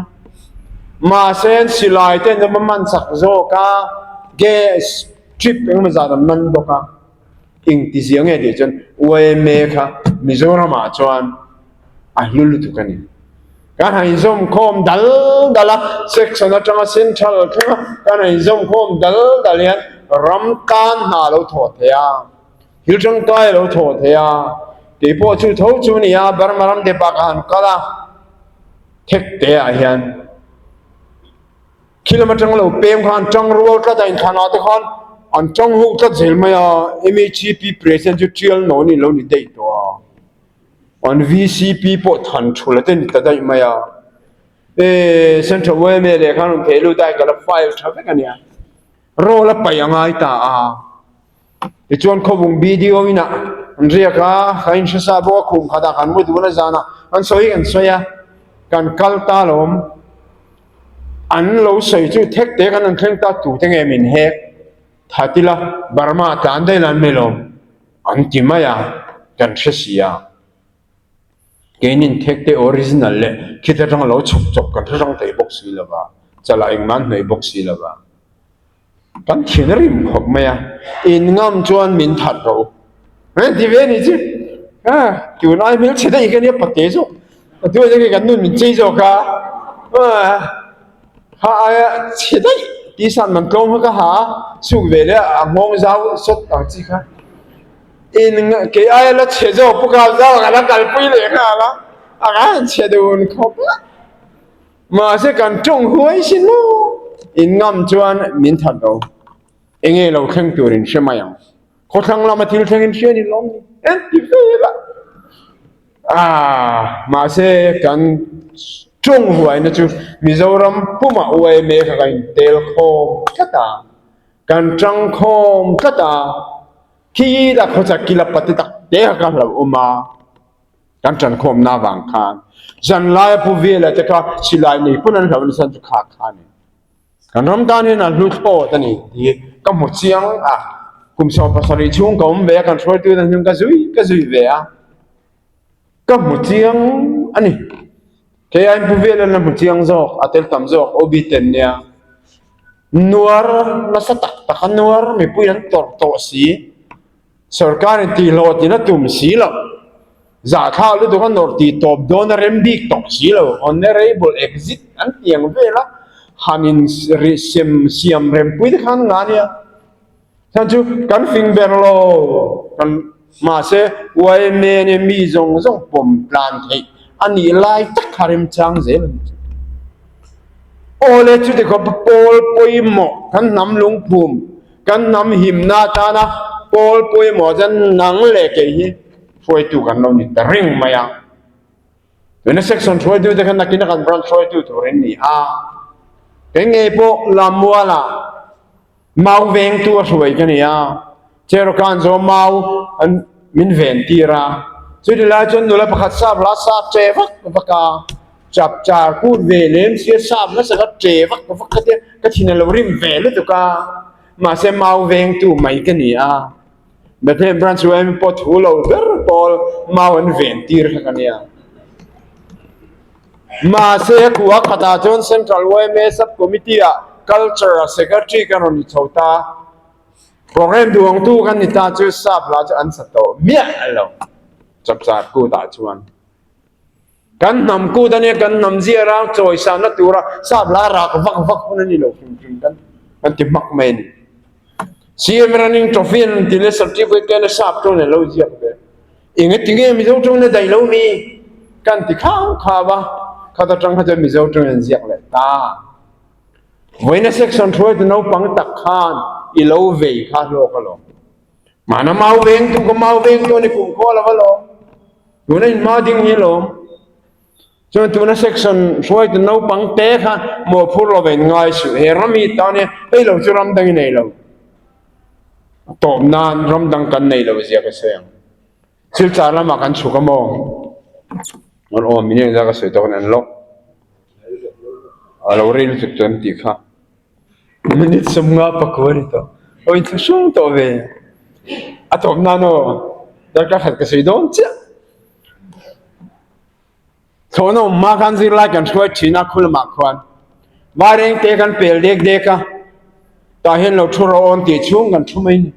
Speaker 2: mahse silai te an man chak zawk a gas trip engemaw zat an man bawk a engti zia nge tih chuan yma kha Mizoram ah chuan a hlu lutuk a ni. Kan han inzawm khawm dal dal a, section atanga central thlenga kan han inzawm khawm dal dal hian ram tan hna a lo thawh thei a, thil tangkai a lo thawh thei a, keipawh chu tho chu a ni a, Burma ram te bakah han kal a, thek te ah hian. Khi lam atang lo pem khan tang rual tlat a inthlanah te khan an tang ho tlat zel mai a, MHCP president chu tial no ni lo ni daih tawh a, an VCP pawh than thul te ni ta daih mai a, e Central yma leh khan rawn thei lut a ka la file tha vek a nia, roll a paih a ngai ta a. Tichuan khawvung BDO inah an riak a, ka inhre sa bawk a, khum khatah kan mu dun a zanah an sawi kan sawi a, kan kal ta lawm. An lo sawi chu thek te kan an thleng ta tute nge min hek that ila Burma tlan daih lan mai lawm an ti mai a, kan hre si a. Keinin thek te original leh khit atanga lo chhuk chawp kan hre hrang thei bawk si lova, chalah engmah an hnawih bawk si lova. Kan thin a rim khawp mai a, in ngam chuan min that rawh u. Hei ti ve ni chu, a tun ai hmelchhe daih ka nia pate zawk, a tu aia kan nun min chei zawk a, kha aia chhe daih tih san man tlawm kha ka ha a, suk ve leh a nghawng zau sawt ang chi kha. In kei aia la chhe zawk pawh kha zau ka la kalpui leh nghal a, a han chhe dun khawp a. Mahse kan tawng huai sin maw? In ngam chuan min that lo. Enge lo thleng tur in hre mai ang. Khawthlang lama thil thleng in hria ni lawm ni? En ti vel a. Ah, mahse kan tawng huaina chu Mizoram pumah yma kha kan intel khawm tlat a, kan tang khawm tlat a, khi la khawchak kila pate tak te kha ka hlauh awm a. Kan ṭankhawmna avang khan zanlaia Pu Vela te kha silai nei pawn an hlauh nasa chu kha kha a ni. Kan ram tan hian a hlu thlawt a ni tih ka hmu chiang a, kum 70 chhung ka awm ve a, kan hruaitu te hnung ka zui ka zui ve a, ka hmu chiang a ni. Kei aiin Pu Vela la hmu chiang zawk, a tel tam zawk, OB ten nia. Nuar nasa tak tak a nuar mipui an tawrh tawh si. Sorkarin tihhlawhtlin a tum si lo. Zahthlak lutuk a nawrh tih tawp dawn a rem bik tawh si lo. Honourable exit an ti ang vel a, han in sem siam rempui te khan nga nia. Chhan chu kan fing ber lo. Kan mahse yma nia mi zawng zawng pawm tlan theih a nih lai tak kha remchang zel a ni chu. Awle chuti khawp pawl pawimawh kan hnam lungphum Kan hnam himna atana pawl pawimawh chuan nang leh kei hi hruaitu kan lo ni ta reng mai a. Tuna section hruaitu te khan nakina kan branch hruaitu tur in ni a. Kei ngei pawh Lammuala mau vengtu a hruai ka ni a. Cherokan zawm mau an min ven tir a. Chuti lai chuan nula pakhat sap la sap che vak vak a. Chap char kut ve lem sia sap nasa ka che vak vak kha tia ka thin a lo rim ve lutuk a, mahse mau vengtu mai ka ni a, Bethlehem Branch YMA pawh thu lo ber pawl mau an ven tir kha ka nia. Mahse khua khatah chuan Central YMA Sub Committee ah Culture a Secretary ka rawn ni chho ta, Programme duangtu kan ni ta chu sap hla chu an sa tawh miah lo chap char kutah chuan. Kan hnam kut a nia, kan hnam zia rang chawisanna tura sap la rak vak vak hun a ni lo hrim hrim kan kan ti hmak mai a ni. CM running trophy an ti leh certificate te a sap tawng nen lo ziak ve. Eng ati nge Mizo tawng in a daih lo mi? Kan ti khau khau a, khat atang kha chuan Mizo tawng in an ziak leh ta. Vawiina section hruaitu naupang tak khan i lo vei kha hlawk alawm. Mahna mau vengtu ka mau vengtu a ni kum khaw lo alawm. Tuna in hma ding hi lawm. Chuan tuna section hruaitu naupang te kha mawhphur lo in ngai suh. He ram hi tan hian hei lo chu ram dang i nei lo. A tawp nan ram dang kan nei lo zia ka sawi ang. Silchar lamah kan chhuk a maw? An awm min engzah ka sawi tawk an lawk. A lo rei lutuk chuan tih kha. Minute 54 a ni tawh. Aw inthlahrung tawh ve. A tawp nan aw darkar khat ka sawi dawn chiah. Thlawhna awm hma khan zirlai kan hruai thin a khu lamah khuan Vaireng te kan pel dek dek a, tah hian lo thu rawh awn tih chhung kan thu mai a ni.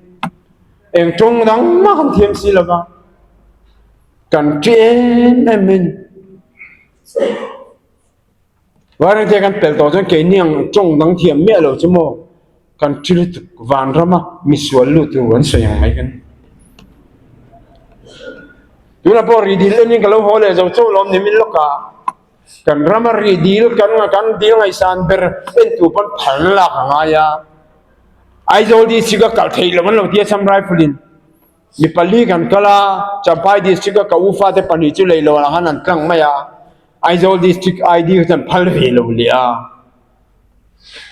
Speaker 2: Eng tawng dang mah kan thiam si lo va, kan ṭi em em mai a ni. Vairengte kan pel tawh chuan keini ang tawng dang thiam miah lo chu maw kan ṭi lutuk vanrama misual lut tur an sawi ang mai kan ni. Tunah pawh ri dil enin ka lo haw leh zo chauh lawm ni min lawk a, kan rama ri dil kan kan dil ngaihsan ber en tur pawn phalna lak a ngai a, Aizawl district a kalh theih loh an lo ti a Assam Rifle in. Mi pali kan kal a, Champhai District a ka u fate pahnih chu lei lo ah khan an tlang mai a, Aizawl District ID kha chuan phal ve lo leh a.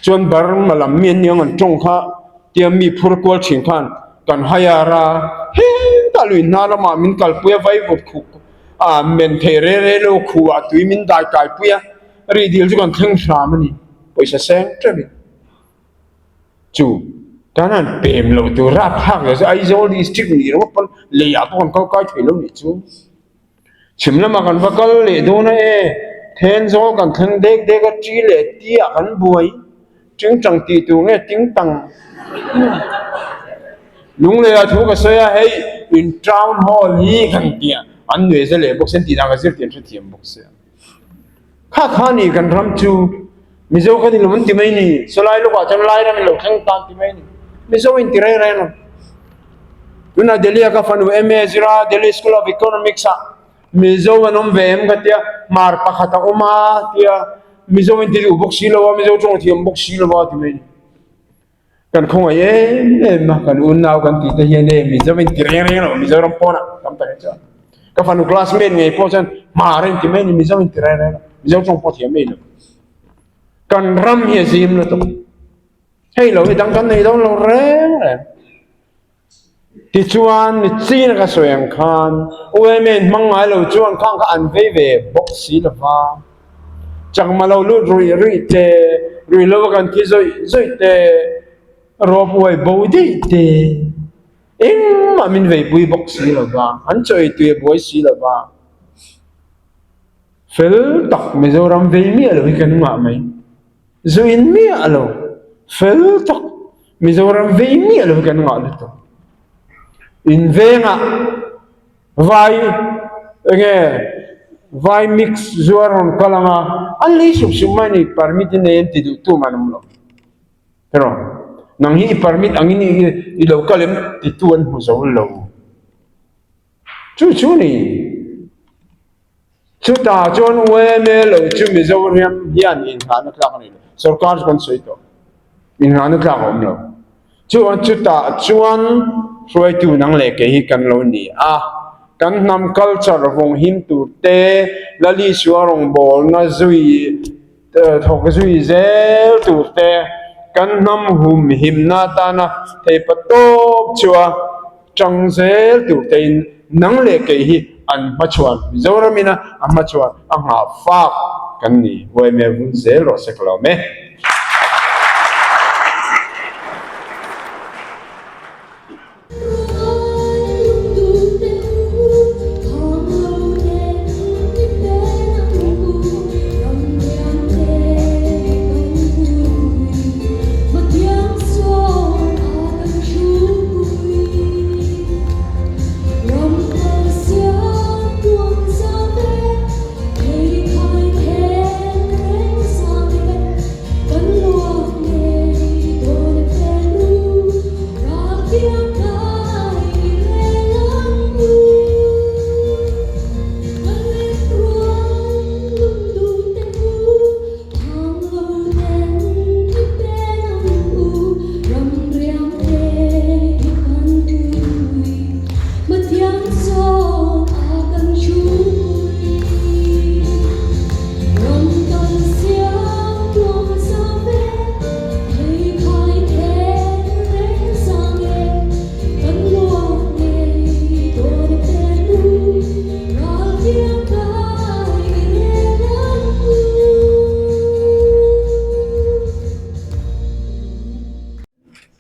Speaker 2: Chuan Burma lam mi an ni ang an tawng kha tia mi phur kual thin khan kan hire a, hetah lui hna lamah min kalpui a vaivut khuk a men thei re re lo khuh ah tui min dai kaipui a, rih dil chu kan thleng hram a ni, pawisa seng teuhin. Chu kan han pem loh tur rapthlak leh chu Aizawl district nih ringawt pawn leiah pawh kan kal kai thei lo nih chu. Chhim lamah kan va kal leh dawn a e, Thenzawl kan thleng dek dek a ṭi leh ti ah kan buai, ṭingṭang tih tur nge tingtang. Lungleiah thu ka sawi a, hei in town hall hi kan tih a, an nuai za leh bawk si an tih dan ka zir tih an hrethiam bawk sia. Kha kha ni kan ram chu Mizo kan inlawm an ti mai ni, sawlai lawkah chuan lai ram in lo thleng tan ti mai ni, Mizo in ti reng reng lo. Tunah Delhi a ka fanu MA zira Delhi School of Economics ah Mizo an awm ve em ka tia, hmar pakhat a awm a tia, Mizo in ti duh bawk si lo a, Mizo tawng thiam bawk si lo a ti mai ni. Kan khawngaih em em a, kan unau kan tih te hian e Mizo in ti reng reng lo, Mizoram pawnah tam tak hi chuan ka fanu classmate ngei pawh chuan hmar a inti mai a ni, Mizo in ti reng reng lo, Mizo tawng pawh thiam mai lo. Kan ram hi a zim lutuk, hei lo hi dang kan nei dawn lo reng reng. Tichuan, mitchina ka sawi ang khan UMA in hmang ngai lo chuan khang kha an vei ve bawk si lo va. Chakma lo lut ruih ruih te, ruih lova kan thi zawih zawih te, rawp uai bo daih te, engmah min veipui bawk si lo va, an chaw ei tui a buai si lo va. Fel tak Mizoram vei miah lo hi kan ngah mai. Zu in miah lo, fel tak Mizoram vei miah lo hi kan ngah lutuk. In vengah vai enge vai mix zuar rawn kal anga an lei suk suk mai a ni, permit i nei an ti duh tu man awm lo. Hero, nang hi i permit angin i lo kal em titu an hmu zo lo. Chu chu ni. Chutah chuan UMA lo chu Mizoram hian inngahna tlak a nei lo. Sorkar chu kan sawi tawh. Inngahna tlak a awm lo. Chuan chutah chuan hruaitu nang leh kei hi kan lo ni a. Kan hnam culture vawng him tur te, Lalisua rawngbawlna zui thawk zui zel tur te, kan hnam hum himna atana theipa tawp chu a Chang zel tur tein nang leh kei hi an hmachhuan Mizoram ina a hmachhuan a nghah fak kan ni. Uaime vun zel rawh se ka lo awm e.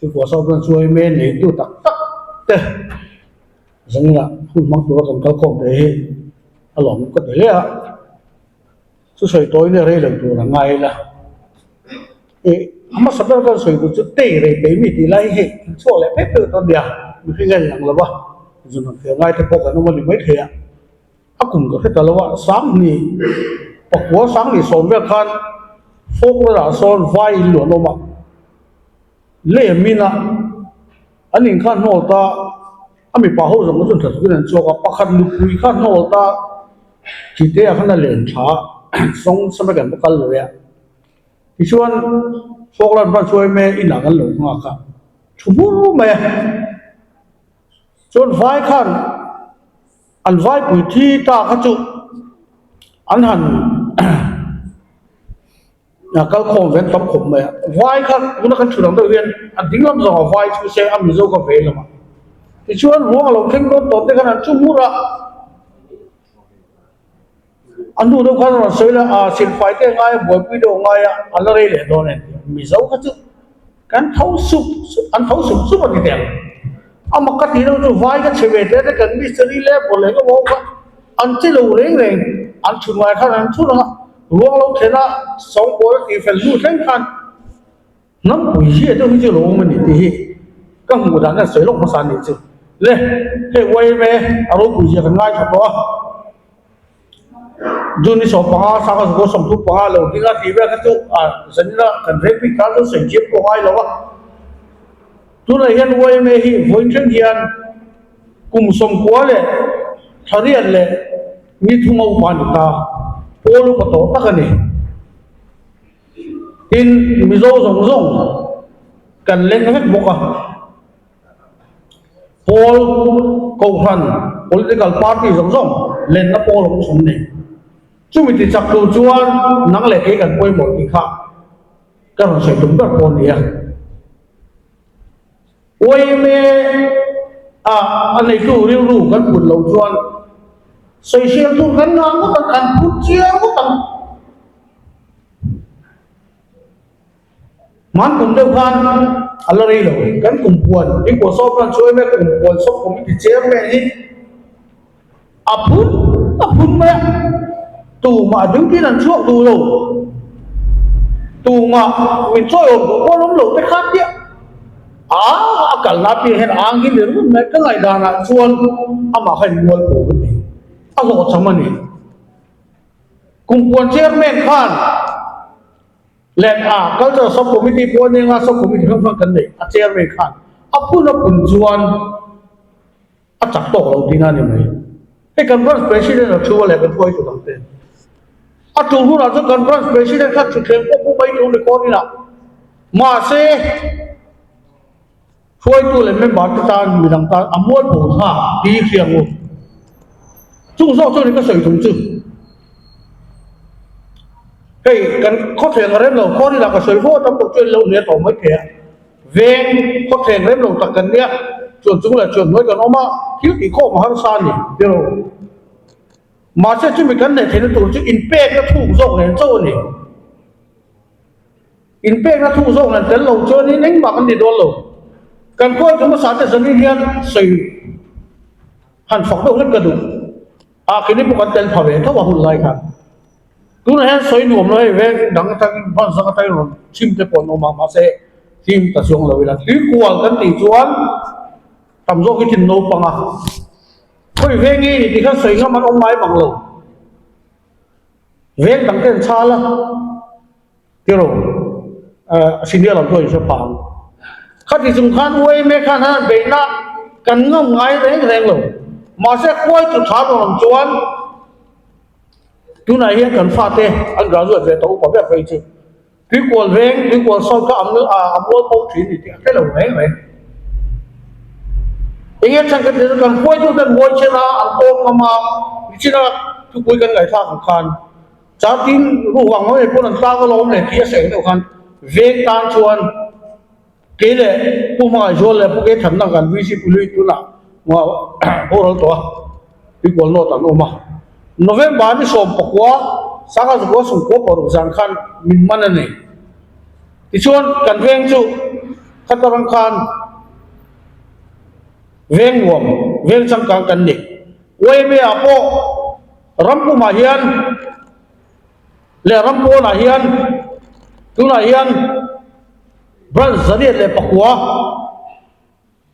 Speaker 3: Chukua saw chuan chuai me neitu tak tak te zaninah hun hmang tura kan kal khawm ve hi a lawm ka ti hle a, chu sawi tawi nge rei lo tur a ngai ila. Ih a hmasa ber kan sawi tur chu tei rei peih mi tih lai hi an chhuak leh phei phei dawn nia, mihring a inang lo va, zun fel ngai te pawh kan awm a ni maithei a. A kum ka hre ta lo a, Sanghnih pakua Sanghnih sawm vel khan Fawkrawlah sawn vai in luah an awm a, lem in a an in kha hnawl ta a mipa ho zawng chu tha takin an chhuak a, pakhat nupui kha hnawl ta Chite ah khan a len tha a, sawng sama kan va kal lo e a, tichuan Fawkrawlah ban chuan emaw inah kan lo nghak a, thu hmur mai a, chuan vai khan. An vaipui thi ta kha chu an han kal khawm ve an tam khawp mai a. Vai kha tuna kan chhun ang deuh hian a ding lam zawng a vai chu se a Mizo ka ve lam a. Tichuan ruang a lo thleng dawn tawh te khan an chu hmur a. A hnu deuh khan a rawn sawi la a silfai te a ngai a buaipui deuh a ngai a a la rei leh dawn em tih Mizo kha chu kan tho sup sup an tho sup sup a ni teh ang. A mak ka tih deuh chu vai ka chhe ve teh te kan mistiri leh bawlh leh ngawh kha an che lo reng reng an chhun ngai khan an chhun ang a ruang lo thlen a sawngbawl a tih fel hnu thleng khan Hnampui zia deuh hi chu lo awm a ni tih hi ka hmuh dan hian sawi lawk hmasa a nih chu. Le, hei YMA a ropui zia kan ngaithla tawh a, June ni 15 sanga zakua 35 lo ding a tih vel kha chu a zanina kan rel bik tan chuan sawi chiam pawh a ngai lo a. Tunah hian YMA hi vawiin thleng hian kum 90 leh thariat leh ni thum a upa a ni ta, pawl upa tawh tak a ni. Tin, Mizo zawng zawng kan leng vek bawk a. Pawl Kohhran, political party zawng zawng lenna pawl awm chhun nei. Chumi ti chak tur chuan nang leh kei kan pawimawh tih kha ka rawn sawi tum ber pawh a ni a. Yma a a neitu rilru kan put loh chuan sawisel tur kan ngah ngawt ang, kan put chiang ngawt ang. Hman kum deuh khan a la rei lo, kan kum puan Dingpuah sawm ran chu yma kum puan sawm committee chairman hi a phun a phun mai a, tumah duty in an chhuak duh lo, tumah min chawi awm duh pawh an awm lo te kha tia a a kalna apiang hian ang hi ni ringawt mai, ka ngaihdanah chuan amah kha in mual pawh ka ti, a hlawhchham a ni. Kumpuan chairman khan leh a cultural sub committee pawh ania nga sub committee hrang hrang kan nei a chairman khan a phun a pun chuan a chak tawk lo tihna a ni mai. Hei kan branch president a thu a leh kan hruaitu dang te a tul hunah chuan kan branch president khan thutthleng pawh pu mai tur ni kawr inah mahse Hruaitu leh member te tan midang tan a mualpho thlak tih hria ang u. Chung zawk chuan ka sawi tum chu hei kan khawthleng a rem lo khaw rinah ka sawi fo a tam tawh chuan lo hne tawh mai thei a, veng khawthleng rem lo tak kan nia chuan chung leh chuan hnuai kan awm a thil tih khawm a harsa a ni tiraw. Mahse chumi kan neih theihna tur chu inpekna thuk zawk nen chauh a ni. Inpekna thuk zawk nen tel lo chuanin engmah kan ti dawn lo. Kan khawi chu hmasa te zanin hian sawi han fak deuh hlek ka duh. A khini pawh kan tel pha ve tho a hun lai khan. Tunah hian sawi nuam lo hei veng dang atangin hman zang atangin rawn chhim te pawh an awm a mahse hlim ta chuang lo ila. Tui kual kan tih chuan tam zawk hi thin naupang a. Khawi veng nge ni tih khan sawi ngam an awm ngai mang lo. Veng dang te an chhal a. Tiraw senior lam chu a inhre phah ang. Khati chung khan UAMA khan an beihna kan ngam ngai reng reng lo. Mahse khuai chu tha rawn awm chuan tunah hian kan fate an graduate ve tawh upa ber phei chu Tuikual veng, Tuikual sawt kha a mual pho thin ni tih a hre lo reng reng. Enge chhan kan tih chu kan hruaituten mual chen a an tawm ngam a, nichina thupui kan ngaihthlak ang khan Chartin ruh ang mai pawn an tlang alawm leh tih a sawi deuh khan veng tan chuan kei leh Pu Hmangaihzual leh Pu Keithanna kan VC Pului tunah boral tawh a, Tuikual North an awm a. November ni 19 sangha zakua 96 zan khan min man a ni. Tichuan kan veng chu. Khata rang khan veng nuam, veng changkang kan ni. Yma ah pawh ram pumah hian leh ram pawnah hian tunah hian branch 109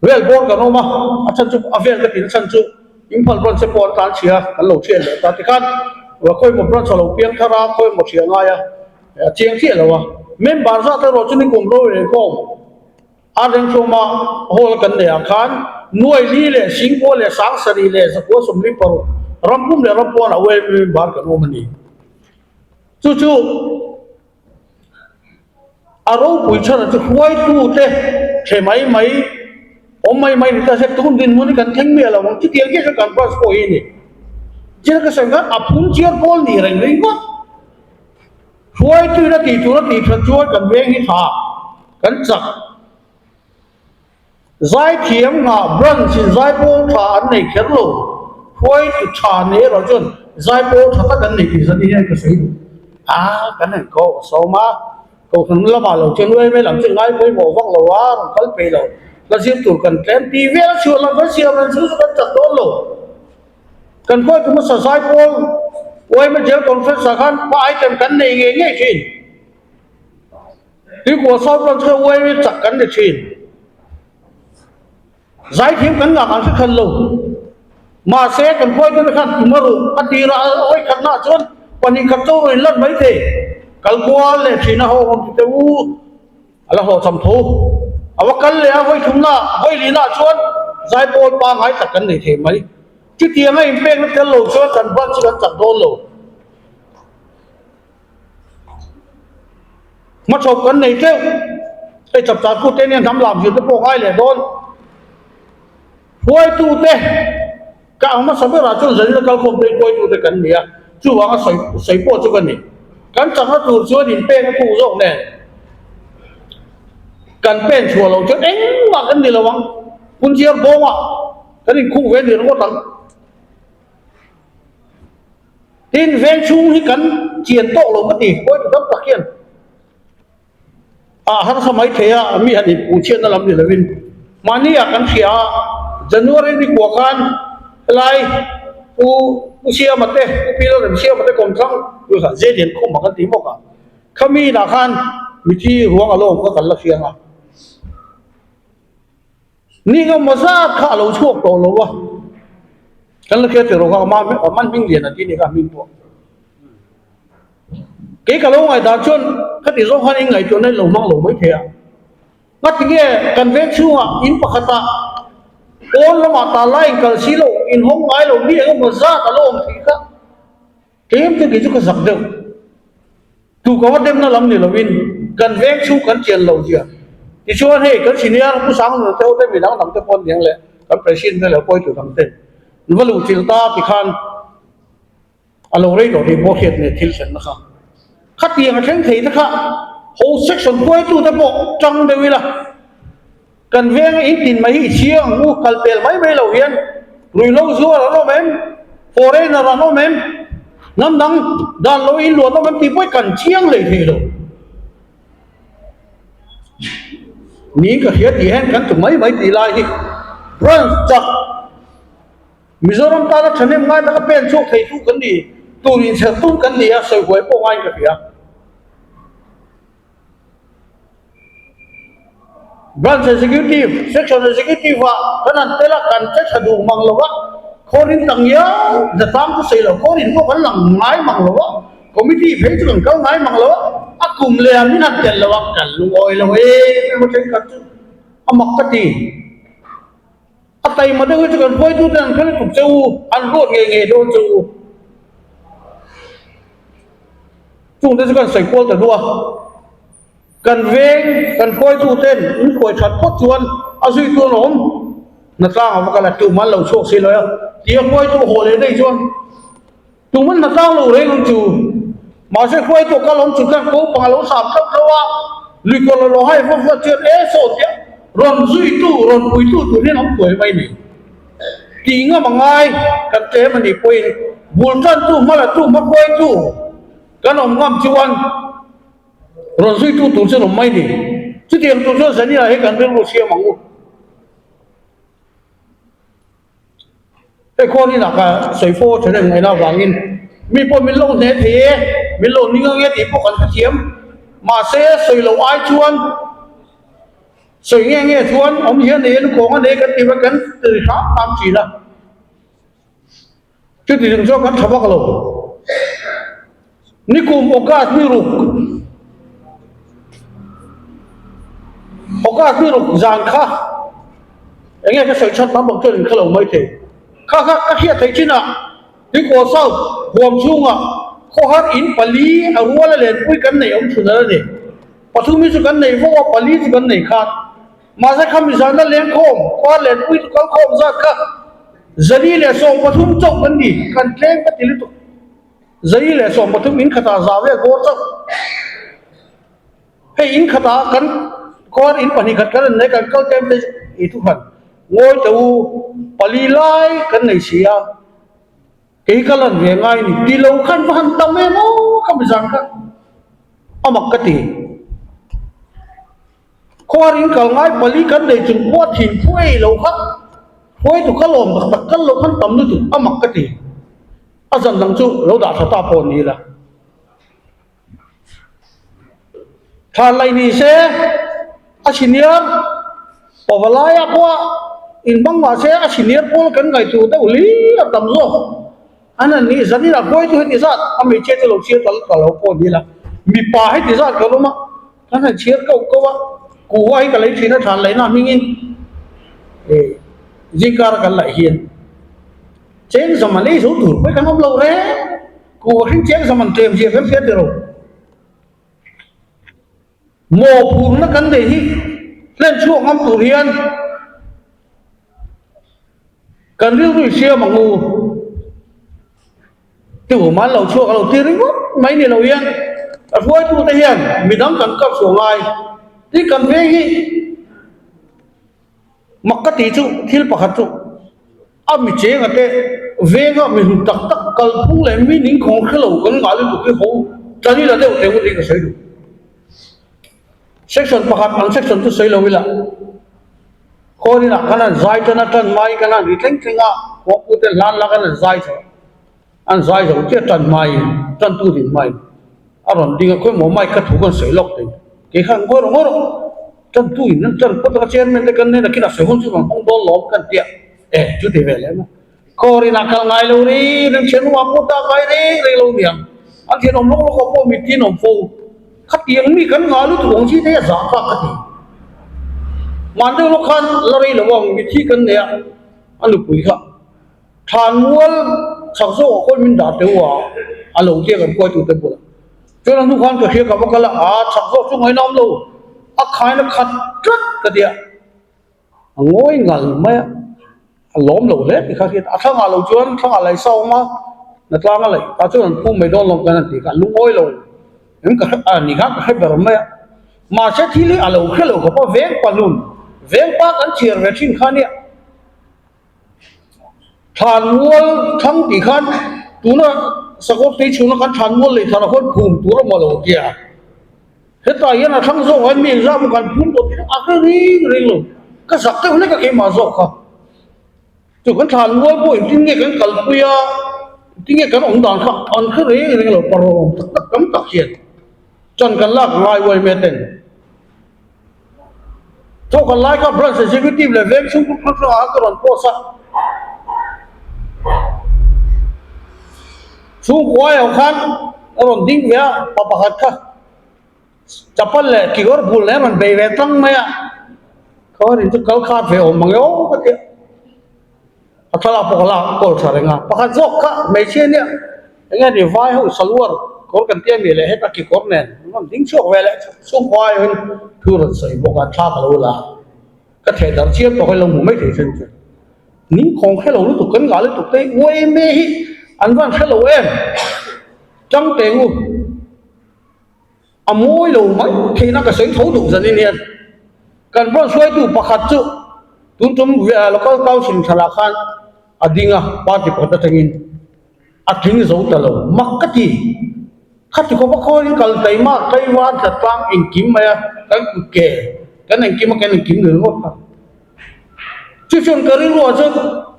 Speaker 3: Vel bawr kan awm a, a chhan chu a vel ka tih na chhan chu Imphal branch te pawh an tlan chhia kan lo thian leh ta tikhan khawimaw branch a lo piang thar a, khawimaw thiah ngai a, a chiang chiah lo a. Member zat erawh chu nikum ro inkhawm a rengthlawma hall kan neih ah khan nuai li leh singkua leh sangsarih leh zakua 46 rampum leh rampuan ah UAM member kan awm a ni. Chu chu. A ropui chhan chu hruaitute che mai mai, awm mai mai ni ta se tun dinhmun hi kan thleng miah lo ang. Chutiang chiah chuan kan branch pawh hi a ni. Chian ka sawi khan a phun chiar pawl nih reng ringawt. Hruaituin a tih tur a tih that chuan kan veng hi tha, kan chak. Zaithiam nghah branch in zaipawl tha an nei kher lo, hruaitu tha nei erawh chuan zaipawl tha tak an nei tih zan hian ka sawi duh. A, kan han ko a sawm a, kohhran lamah lo chuan uaimel ang chu ngai pawimawh vak lo a, rawn kal peih lo, hla zir tur kan tlem tih vel a chhuah lam kan siam reng chu chu kan chak dawn lo. Kan hruaitu hmasa zaipawl uaimel General Conference ah khan pa item kan nei ngei ngei thin. Tuikua South Branch kha uaimi chak kan ni thin. Zaithiam kan ngah ang hre khan lo. Mahse kan hruaitute khan tum a ruh a tir a, a hawi khatnaah chuan 2 khat cho rawn inlan mai thei. Kal kual leh thin a ho awm ti teh u, a la hlawhchham tho. A va kal leh a, hawi thumnaah, hawi lihnaah chuan zaipawl pangngai tak kan nei thei mai. Chutianga inpekna tel lo chuan kan branch chu kan chak dawn lo. Hmachhawp kan nei teuh. Hei chapchar kut te nia hnam lam zir te pawh ngai leh dawn. Hruaitu te ka ang hmasa berah chuan Zanina kalkhawm te hruaitu te kan ni a, chuvanga sawi sawi pawh chu ka ni. Kan chakna tur chuan inpek a tuk zawk nen kan pen chhuah loh chuan engmah kan ni lo ang. Phunchiar bawngah kan inkhung ve ni ringawt ang. Tin, veng chhung hi kan chian tawk lo ka ti, hruaitu tam tak hian a harsa mai thei a, mi han inpuh chhiatna lam ni lovin mahni ah kan hria a, January ni kua khan helai Pu Pu Siama te, Pu Pi Lalremsiama te kawmthlang Zelian Khuma kan tih bawk a, khami inah khan mithi ruang a lawm kha kan la hriang a. Ni engemaw zat kha a lo chhuak tawh lo a, kan la hriat teh rawh kha a man hming lian a ti a ni kha hming pawh. Kei ka lo ngaihdan chuan khati zawng khan inngaihtuahna in lo hmang lo mai thei a. Ngatinge kan veng chhungah in pakhatah pawn lamah ta lai inkal si lo, inhawng ngai lo ni engemaw zat a lo awm thei kha. Tlem te kei chu ka zak deuh. Tu ka va demna lam ni lovin kan veng chhung kan chian lo zia. Tichuan hei kan senior Pu Sangnun te ho te mi dang dang te pawh an niang leh kan president te leh pawitu dang ten an va luh chilh ta tikhan a lo rei tawh tih pawh hriat nei thil thlenna kha. Khatiang a thleng thei te kha ho section hruaitu te pawh tang deuh ila. Kan venga in tin mai hi i chiang ang u, kal pel mai mai lo hian ruihhlo zuar an awm em, foreigner an awm em, hnam dang dan lo in luan awm em tih pawh hi kan chiang lei thei lo. Niin ka hria tih hian kan tu mai mai tih lai hi branch chak Mizoram tana thahnem ngai taka pen chhuak thei tu kan ni, tur inchher tum kan ni a, sawi huai pawh ngaiin ka hria. Branch Executive, Section Executive ah kan han tel a, kan che tha duh mang lo a, khawrin tak ngiau zatang chu sawi lo, khawrin pawh kan lang ngai mang lo a, Committee phei chu kan kal ngai mang lo a, a kum leh ah min han tel lo a, kan lungawi lo em em a thenkhat chu a mak ka ti. A taima deuh hi chu kan hruaitute an kal tuk che u, an ruat ngei ngei dawn che u. Chungte chu kan sawi kual ta duh a, kan veng kan hruaituten in hruai that phawt chuan a zuitu an awm hnatlang a va kal a, tumah an lo chhuak si lo a, tia hruaitu haw leh daih chuan Tuman hnatlang lo reng ang chu. Mahse hruaitu kal awm chu khan ko panga lo sap hlauh hlauh a, lui kawlh lo hai vawk vawk chuan e saw tia rawn zuitu, rawn puitu tur hian awm thuai mai ni. Tih ngam a ngai kan tlem a nih pawhin bul tantu, hmalatu, hmahruaitu kan awm ngam chuan rawn zuitu tur chu an awm mai ni. Chutiang tur chuan Zania hi kan rilru siam ang u. Hei khuanin ah ka sawi fo a ṭhahnem ngaihna avangin mi pawh min lo hne thei e, min lo ning ang e tih pawh kan hrethiam. Mahse sawi loh ai chuan sawi nge nge chuan awm hian nei a lukhawng a nei kan tih kan ti hram hram ṭhin a. Chuti chung chuan kan tha vak lo. Nikum August ni ruk August ni ruk zan kha eng nge ka sawi chhan tam bawk chuan in kha lo mai thei. Kha kha ka hriat theih chinah Tuikaw South huam chhungah khawhar in pali a rual a lenpui kan neih awm chhun a ni. Pathum hi chu kan nei vawk a, pali chu kan nei khat. Mahse kha mizana lengkhawm, khua lenpui chu kalkhawm zat kha 113 chauh kan ni, kan tlem ka ti lutuk. 113 in khatah za vel bawr chauh. Hei in khatah kan khuan in pahnih khat kan rawn nei kan kal tlem te i thu khan ngawi teh u pali lai kan nei si a, kei ka lan ve ngai ni ti lo khan va han tam em aw kha mizan kha a mak ka ti. Khuar in kal ngai pali kan nei chung pawh a thin phu ei lo kha hruaitu ka lawm tak tak kal loh khan tam lutuk a mak ka ti. A zan dang chu lo dah tha ta pawh ni ila. Thlan laih ni se a senior pawalai ah pawh inhmang mah se a senior pawl kan ngaihtuah deuh hlir a tam zawk. An han nih zan inah hruaitu heti zat a hmeichhia chu lo chhiar ta ta lo pawh ni ila mipa heti zat kan awm a. Kan han chhiar koh koh a, kuhva hi ka lei thin a thlan laihna hmingin eh zingkara kan laih hian cheng zaman ei zo tur pawh hi kan awm lo reng, kuhva hring cheng zaman tlem zia kan hria tiro. Mawhphurhna kan neih hi hlen chhuak ngam tur hian kan rilru i siam ang u. Tum an lo chhuak a lo ti ringawt mai ni lo hian a hruaitute hian midang kan kap suah ngai tih kan veng hi mak ka tih chu thil pakhat chu a mi chenga te venga mi hnu tak tak kalphung leh mi ningkhawng hre lo kan ngah lutuk hi ho tan ila deuh teh hun hi ka sawi duh. Section pakhat ang section chu sawi lo ila khawn inah khan an zai tan a tan hmain khan an ri thleng thleng a khuangpute hlan la khan an zai chho a. An zai zo chiah tan hmain tantu din hmain a rawn ding a, khawimaw mic ka thu kan sawi lawk thei. Kei khan ngawi rawh ngawi rawh, tantu in an tan phawt a, chairman te kan nen a kinah sawi hun chu rawn hmang dawn lawm kan tia, eh chu ti ve leh maw. Kawr inah kal ngai lo reng reng thian hnungah pawh dah ngai reng reng lo niang, an thian awm lawk lawk ah pawh mitthi an awm fo. Khatiang mi kan ngah lutuk ang chi te hi a zah thlak ka ti. Mahni deuh lawk khan la rei lo ang mitthi kan nei a, a nupui kha. Thlanmual chak zawk ah khawi min dah teuh a, a lo tia kan kuai tute bulah. Chuan a hnu khan ka hria ka va kal a, aa chak zawk chu ngaihna awm lo, a khain a khat tlat ka tia. A ngawi ngal mai a, a lawm lo hle tih kha hriat a, a thlangah lo chuan thlangah laih sa awm a, na tlanga laih tah chuan an phum mai dawn lo kan han ti kha, a lungawi lo em ka hre a ni kha ka hre ber mai a. Mahse thil hi a lo hre lo khawp a, veng pahnun, veng pa kan chhiar ve thin kha nia. Thlanmual thlang tih khan tuna sakawr tui chhunga kan thlanmual lei thar a hawn phum tur a maw lo tia. Hetah hian a thlang zawk ah hian mi engzah maw kan phum tawh tih a hre ring ring lo. Ka zak deuh hlek a keimah zawk kha. Chu kan thlanmual pawh engtin nge kan kalpui a, engtin nge kan awm dan kha an hre reng reng lo parawm awm tak tak tam tak hian chan kan lak ngai uai mai ten. Chaw kan lai kha branch executive leh veng chhung group hrang hrangah khan ka rawn post a. Chhungkua erawh khan a rawn ding ve a, pa pakhat kha chapal leh kekawr bul nen a rawn bei ve tlang mai a. Khaw in chu kal khat ve awm ang e aw ka ti a. A thlalak pawh ka la kawl tha reng a, pakhat zawk kha hmeichhia nia eng nge ni vai ho salwar kawr kan tia mi leh heta kekawr nen an rawn ding chhuak ve leh chhungkua aiin thu rawn sawi bawk a thla ka lo la ka theh darh chiam tawh hi lo hmu mai thei sen chu ning khawng hre lo lutuk kan ngah lutuk te uaime hi an van hre lo em tang teng u. A mawi lo mai theihna ka sawi tho duh zanin hian kan branch hruaitu pakhat chu tun tum local council thalah khan a ding a party pakhat atangin a tling zo ta lo mak ka ti khati khawpa khawiin kal taima Taiwan tla tlang engkim mai a kan kut ke. Kan engkim a kan engkim lo ringawt kha. Chu chuan ka rilruah chuan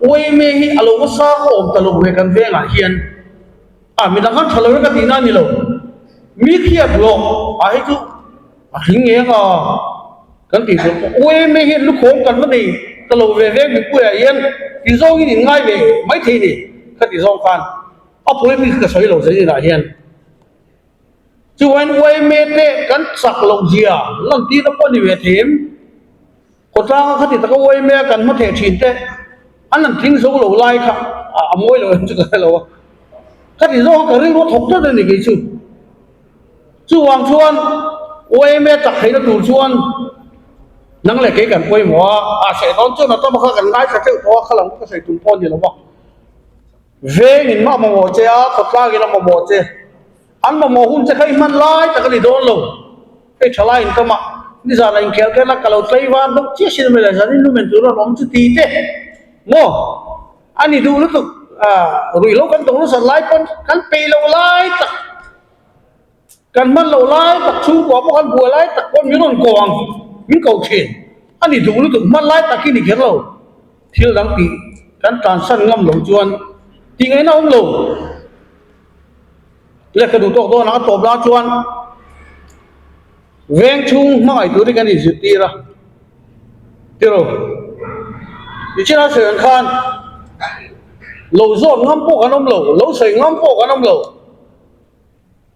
Speaker 3: yma hi a lo va sang awm ta lo ve kan vengah hian. A midang khan tha lo e ka tihna a ni lo. Mi khiat lawk ah hi chu a hling eng a kan tih tur pawh yma hian lukhawm kan va nei ta lo ve veng mipuiah hian ti zawngin in ngai ve mai thei ni ka ti zawng khan a politics ka sawi lo zaninah hian. Chuan yma te kan chak loh zia lantirna pawh a ni ve thei em? Khawtlanga khati taka yma kan hma theh thin te an han tling zo lo lai kha a mawi lo em chu ka hre lo a, khati zawng ka rilru a thawk tlat a ni kei chu. Chuvang chuan yma chak theihna tur chuan nang leh kei kan pawimawh a, a hreh dawn chuan a tama kha kan ngaithla teuh tawh a, khalam ka sawi tum pawh a ni lo va. Vengin mah mamawh che a, khawtlangin a mamawh che. An mamawh hun che kha i hman lai tak a ni dawn lo. Hei tha lai in tam a, nizan a inkhel kher la ka lo tlei var bawk chiah sin mai le, zan in lumen tur a rawn awm chu ti te maw? A ni duh lutuk, ruihhlo kan tawng nasat lai pawn kan peih loh lai tak. Kan hman loh lai tak chhungkua pawh kan buai lai tak pawn min rawn ko ang, min ko thin. A ni duh lutuk, hman lai tak hi ni kher lo. Thil dang tih kan tlansan ngam loh chuan tih ngaihna awm lo. Lehkha duh tawk dawnah a tawp la chuan veng chhung hmangaih tur hi kan inzirtir a, tiraw? Nichinah sawi ang khan lo zawt ngam pawh kan awm lo, lo sawi ngam pawh kan awm lo.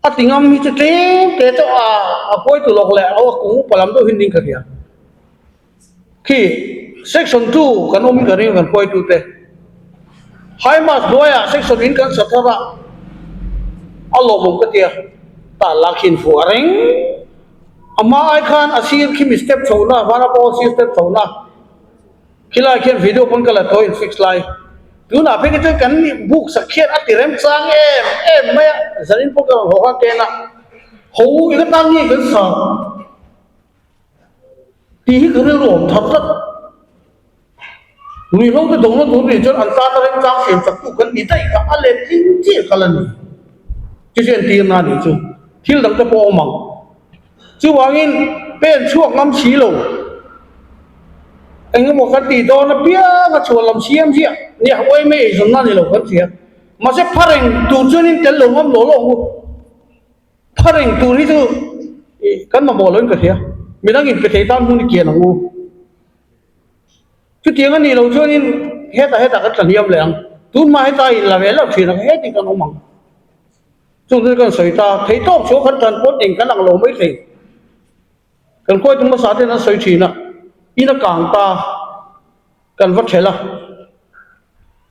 Speaker 3: A ti ngam hi chu tlem te chu a a pawi tu lawk leh a kung upa lam deuh hin ding ka hria. Khi section 2 kan awm in ka ring kan pawi tu te. High mass hnuaiah section in kan sa thar a, a lawmawm ka tia ta la khin fuh a reng. A hma ai khan a sir khi mi step chhohna vana pawh sir step chhohna. Khilai khian video pawn ka la tawh in fix lai. Tunah phei kha chuan kan buk sak khian a ti remchang em em mai a, zanin pawh ka rawn haw khan ken a, ho i ka tan nge kan sa tih hi ka rilru awm thar tlat. Ruihhlo te dawngna tur nih chuan an tana remchang siam chak tu kan ni daih kha a let tling chiah kha la ni. Chu chu entirna a nih chu. Thil dang te pawh a awm ang. Chuvangin pen chhuak ngam si lo. Eng emaw kan tih dawn apiang a chhuah lam siam ziah nia uai mai eizawnna ni lo kan hria. Mahse pha reng tur chuanin tel lo ngam lo lawk u. Pha reng tur hi chu kan mamawh loin ka hria. Midang in pe thei tan hmun i kian ang u. Chutiang a nih loh chuanin hetah hetah kan tlahniam leh ang. Tunhma heta in la ve loh thin ang hetin kan awm ang. Chung chu kan sawi ta, thei tawk chhuah kan tan pawn eng kan ang lo mai thei. Kan khuaitu hmasa ten an sawi thin a, in a kang ta, kan va thelh a,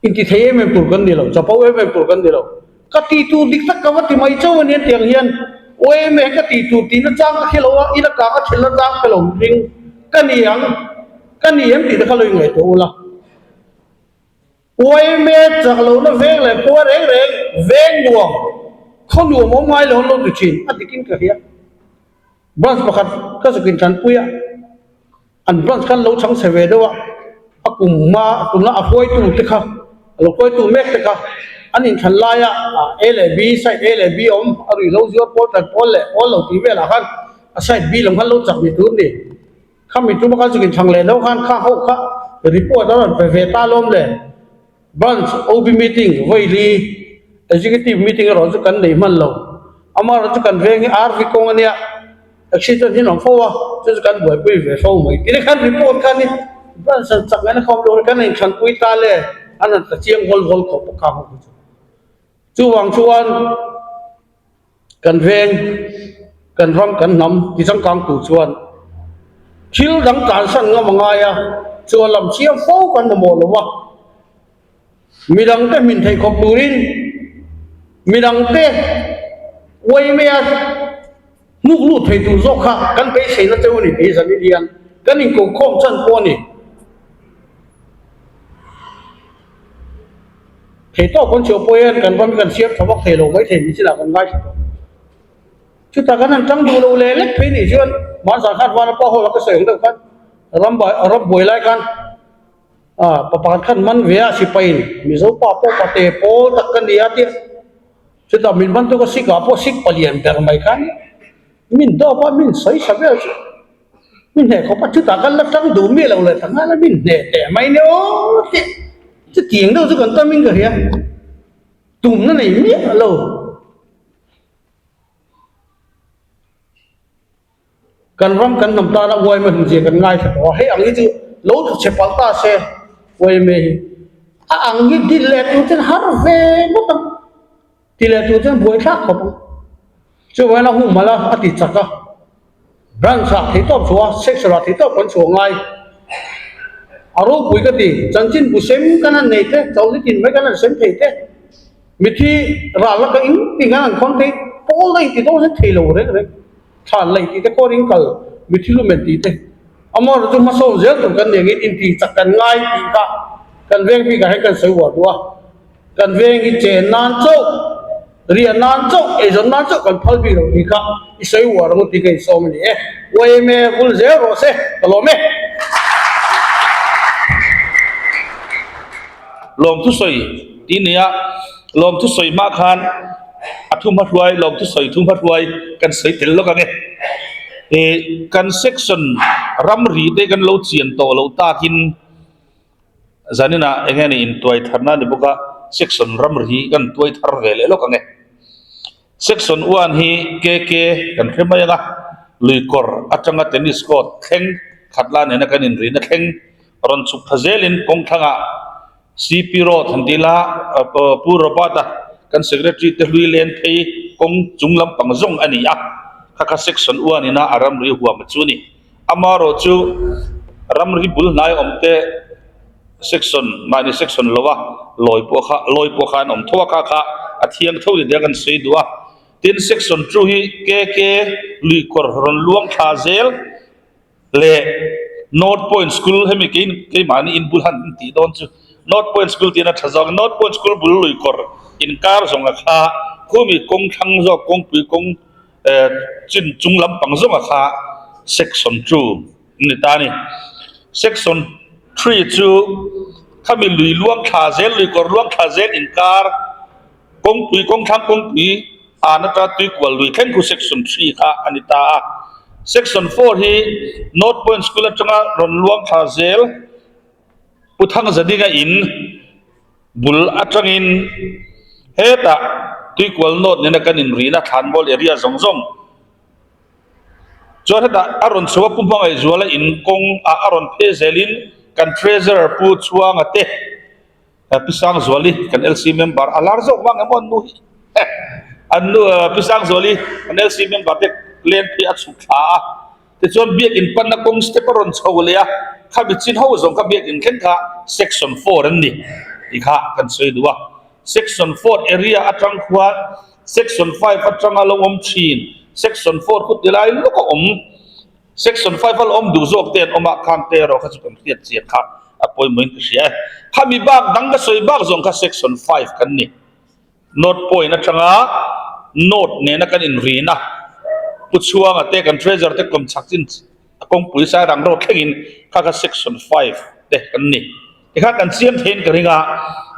Speaker 3: inti thei em em tur kan ni lo, chapo em em tur kan ni lo. Ka tih tur dik tak ka va ti mai chauh a nia tiang hian aw em em ka tih tur tihna chang ka hre lo a, in a kang a thelhna chang ka lo ring ka ni ang, ka ni em tih te kha lo inngaihtuah ula. Uaime chak lohna veng leh khua reng reng veng nuam, khaw nuam awm ngai lo an lo ti thin a dikin ka hria. Branch pakhat ka zukin tanpui a, an branch khan lo chhang chhe ve deuh a, a kum hma tunla a hruaitu te kha, a lo hruaitu mek te kha an inthlan laia A leh B, side A leh B awm, a ruihhlo zuar pawl tan pawl leh pawl lo tih velah khan a side B lam khan lo chak ni tur a ni. Khami tuma khan chukin thlang leh lo khan kha ho kha report a rawn pe ve ta lawm le. Branch OB meeting vawi executive meeting erawh chu kan nei hman lo. Amaherawh chu kan veng hi RV kawng a nia, accident hi an awm fo a, chu chu kan buaipui ve fo mai. Tile khan report khan hi branch an chak ngaihna khawm lo kan inthlanpui ta le, an han tla chiang hawl hawl khawp a kha ho kha chu. Chuvang chuan kan veng, kan ram, kan hnam ti changkang tur chuan thil dang tlansan ngam a ngai a, chuan lam chiang fo kan mamawh lo a, midangte hmin theih khawp turin midangte uai maia hnuk lut thei tur zawk kha kan beiseina cheu a ni tih zanin hian kan inkokhawm chan pawh a ni. Thei tawk kan chhuah pawh hian kan ram hi kan siam tha vak thei lo mai thei ni chinah kan ngaithla tawh. Chutah kan han tang duh lo leh lek phei nih chuan hmanzan khan Vana pa hall a ka sawi ang deuh khan ram ram buai lai khan ah pa pakhat khan man ve a sipaiin Mizo pa pawh pate pawl tak ka ni a tia chutah min man tu ka sikah pawh sik palian ber mai khan min dawp a min sawi tha vel chu. Min hneh khawp a, chutah kan la tang duh miah lo leh ta nghal a, min hneh teh mai nia aw tih chutiang deuh chu kan tamin ka hria, tumna nei miah lo. Kan ram kan hnam tana uaima hlumzia kan ngaithla tawh a, hei ang hi chu lo tlu chhe palh ta se uaima hi a ang hi dil leh tur chuan har ve ngawt ang, ti leh tur chuan buaithlak khawp ang. Chuvangin a humhalh a, a ti chak a, branch ah theihtawp chhuah a, section ah theihtawp kan chhuah ngai. A ropui ka ti, chanchin bu sem kan han nei te, chawlhni tin mai kan han sem thei te. Mithi ral laka in tih khan an khawn thei pawl daih tih dawn hian thei lo reng reng. Thlan laih tih te kawr in kal mithi lumen tih te amaherawhchu chu hmasawn zel tur kan nih angin intih chak kan ngai tih kha kan veng bikah hian kan sawi uar duh a. Kan veng hi chen nan chauh, riah nan chauh, eizawn nan chauh kan phal bik lo tih kha i sawi uar ang u tih ka insawm a ni e. Uaime vul zel rawh se, ka lawm e.
Speaker 4: Lawmthu sawi tih nia, lawmthu sawi hma khan a thu hmahruai, lawmthu sawi thu hmahruai kan sawi tel lawk ang e. Ih kan section ramri te kan lo chian tawh loh takin zaninah eng nge ni intuai tharna a ni bawk a, section ramri kan tuai thar ve leh lawk ang e. Section one hi KK kan hre mai ang a, luikawr atanga tennis court thleng khat la nena kan inrihna thleng Rawn chhuk tha zelin kawng thlangah CP Road han ti la, Pu Robert-a kan Secretary te hlui len phei kawng chung lampang zawng a ni a, kha kha Section one ina a ramri huam a chu a ni. Amaherawh chu ramri bul hnai awm te Section mahni Section lova lawi pawh kha lawi pawh kha an awm tho a, kha kha a thiang tho ni te kan sawi duh a. Tin, Section two hi KK luikawr rawn luang thla zel. Leh North Point School hemi kei keimahni in bul han tih dawn chu North Point School tiin a tha zawk North Point School bul lui kawr inkar zawnga kha khumi kawng thlang zawk kawngpui kawng eh chin chung lampang zawnga kha section two a ni ta a ni. Section three chu khami lui luang thla zel lui kawr luang thla zel inkar Kawngpui kawngthlang kawngpui an ata tuikual lui thleng khu section 3 kha a ni ta a. Section 4 hi North Point School atanga rawn luang thla zel Pu Thangzadinga in bul atangin hetah tuikual North nena kan inrihna Thlanmual area zawng zawng chuan hetah a rawn chho a Pu Hmangaihzuala in kawng ah a rawn pheh zelin kan Treasurer Pu Chhuanga te Pi Sangzuali kan LC member a lar zawk vang emaw an nu hi an nu Pi Sangzuali kan LC member te len phei a chhuk thla a tichuan biakin panna kawng step a rawn chho leh a khami chin ho zawng kha biakin thleng kha section 4 an ni tih kha kan sawi duh a section 4 area atang khuan section 5 atanga lo awm thin section 4 khu tilai lawk a awm Section 5 a la awm duh zawk te an awm a, khang te erawh kha chu kan hriat chian kha a pawimawhin ka hria e. Khami bak dang ka sawi bak zawng kha Section 5 kan ni. North Point atanga North nena kan inrin a, Pu Chhuanga te kan Treasurer te kawm chhak chin kawngpui Sairang Road thlengin kha kha Section 5 te kan ni. Tikhan kan chiang theiin ka ring a,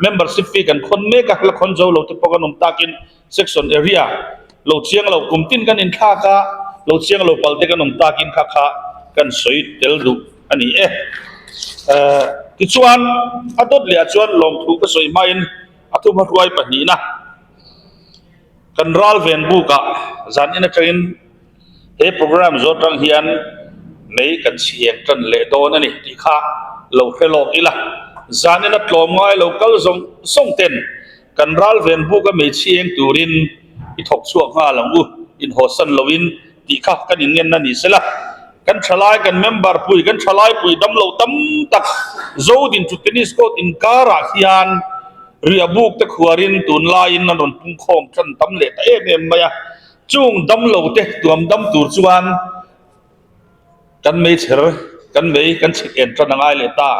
Speaker 4: membership fee kan khawn mek a, la khawn zo lo te pawh kan awm takin section area lo chiang lo kum tin kan inthlak a, lo chiang lo pal te kan awm takin kha kha kan sawi tel duh a ni e. Tichuan a dawt leh ah chuan lawmthu ka sawi hmain a thuhmahruai pahnihna kan ral ven bukah zan in atangin He program zawh atang hian mei kan chhieng tan leh dawn a ni tih kha lo hre lawk ila. Zanin a tlawm ngai lo kal zawng zawng ten kan ral ven buk a mei chhieng turin i thawk chhuak nghal ang u, inhawsan loin tih kha kan inngenna ni sela. Kan thalai kan member pui, kan thalai pui dam lo tam tak Zodin chu tennis court inkarah hian riah buk te khuarin tunlaiin an rawn pungkhawm tan tam leh ta em em mai a. Chung damlo te tuam dam tur chuan kan meichher kan mei kan chhek en tan a ngai leh ta.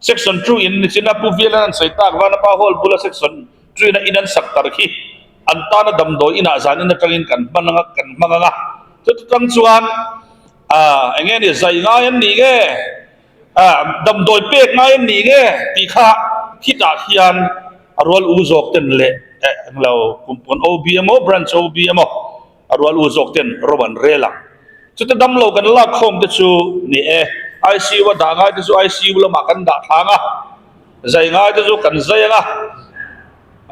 Speaker 4: Section 2 in nichina Pu Vialan an sawi tak Vanapa Hall bula Section 2 ina in an sak tar khi an tana damdawi inah zan in atangin kan hman anga kan hmang anga chuti tang chuan ah eng nge ni zai ngai an nih nge ah damdawi pek ngai an nih nge tih kha khitah khian A rual u zawk ten leh eh englo kum pawn OB emaw branch OB emaw a rual u zawk ten ro an rel ang. Chute damlo kan lak khawm te chu ni e, ICU a dah ngai te chu ICU lamah kan dah thlang a, zai ngai te chu kan zai ang a,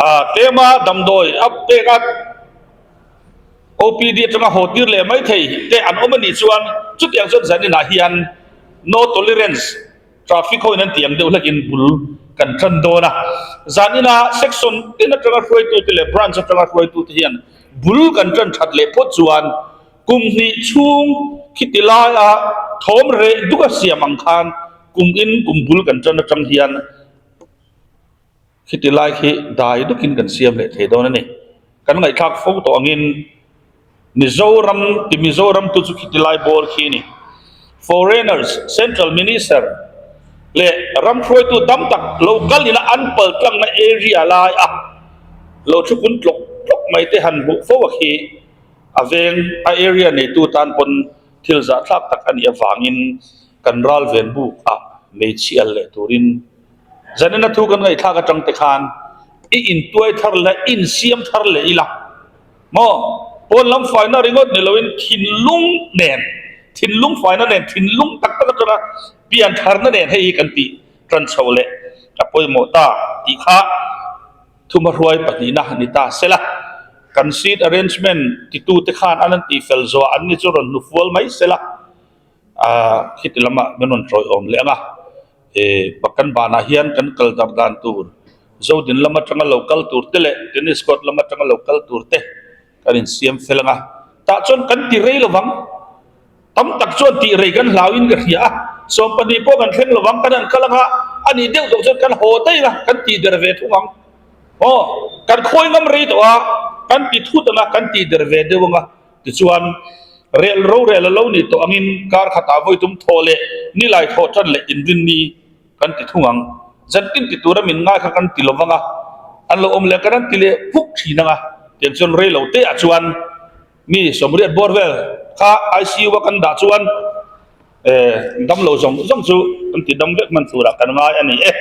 Speaker 4: ah tlema damdawi a pek a OPD atanga haw tir leh mai thei te an awm a nih chuan chutiang chuan zaninah hian no tolerance Traffic ho in an tiam deuh hlekin bul kan tan dawn a, zaninah section tin atanga hruaitute leh branch atanga hruaitute hian bul kan tan that leh phawt chuan kum hnih chhung khiti laia thawm reh duk a siam ang khan kum in kum bul kan tan atang hian Khiti lai khi dai dukin kan siam leh thei dawn a ni. Kan ngaihthlak fo tawh angin Mizoram ti Mizoram tu chu khiti lai bawr khi a ni. Foreigners, Central Minister leh ram hruaitu tam tak lo kal ina an pal tlangna area lai a lo thu kun tlawk tlawk mai te han hmuh fo a khi a veng a area neitu tan pawn thil zahthlak tak a nih avangin kan ral ven buk ah meichhial leh turin Zanina thu kan ngaihthlak atang te khan i intuai thar leh i insiam thar leh ila maw? Pawn lam faina ringawt ni loin thinlung nen, thinlung faina nen, thinlung tak tak atanga pian tharna nen hei hi kan tih tan chho leh a pawimawh ta tih kha thumahruai pahnihna ni ta sela. Kan seat arrangement titute khan an an tihfel zawh an ni chu rawn hnufual mai sela. Ahh khiti lamah min rawn tawiawm leh ang a, eh kan banah hian kan kal darh dan tur Zodin lam atanga lo kal tur te leh tennis court lam atanga lo kal tur te kan insiam fel ang a, tah chuan kan ti rei lovang, tam tak chuan tih rei kan hlau in ka hria a, 12 pawh kan thleng lovang kan han kal ang a, a nih deuh tawh chuan kan haw daih ang a, kan tih der ve thung ang, aw kan khawi ngam rei tawh a, kan ti thut ang a, kan tih der ve deuh ang a. Tichuan, rel rorel a lo nih tawh angin kar khatah vawi tum thawh leh nilai thawh tan leh inrinni kan ti thung ang. Zantin ti tura min ngai kha kan ti lo vang a, an lo awm leh kan an ti leh phuk thin ang a. Tiang chuan rei lo te ah chuan mi sawmriat bawr vel kha ICU a kan dah chuan dam lo zawng zawng chu kan ti dam vek hman turah kan ngai a ni e.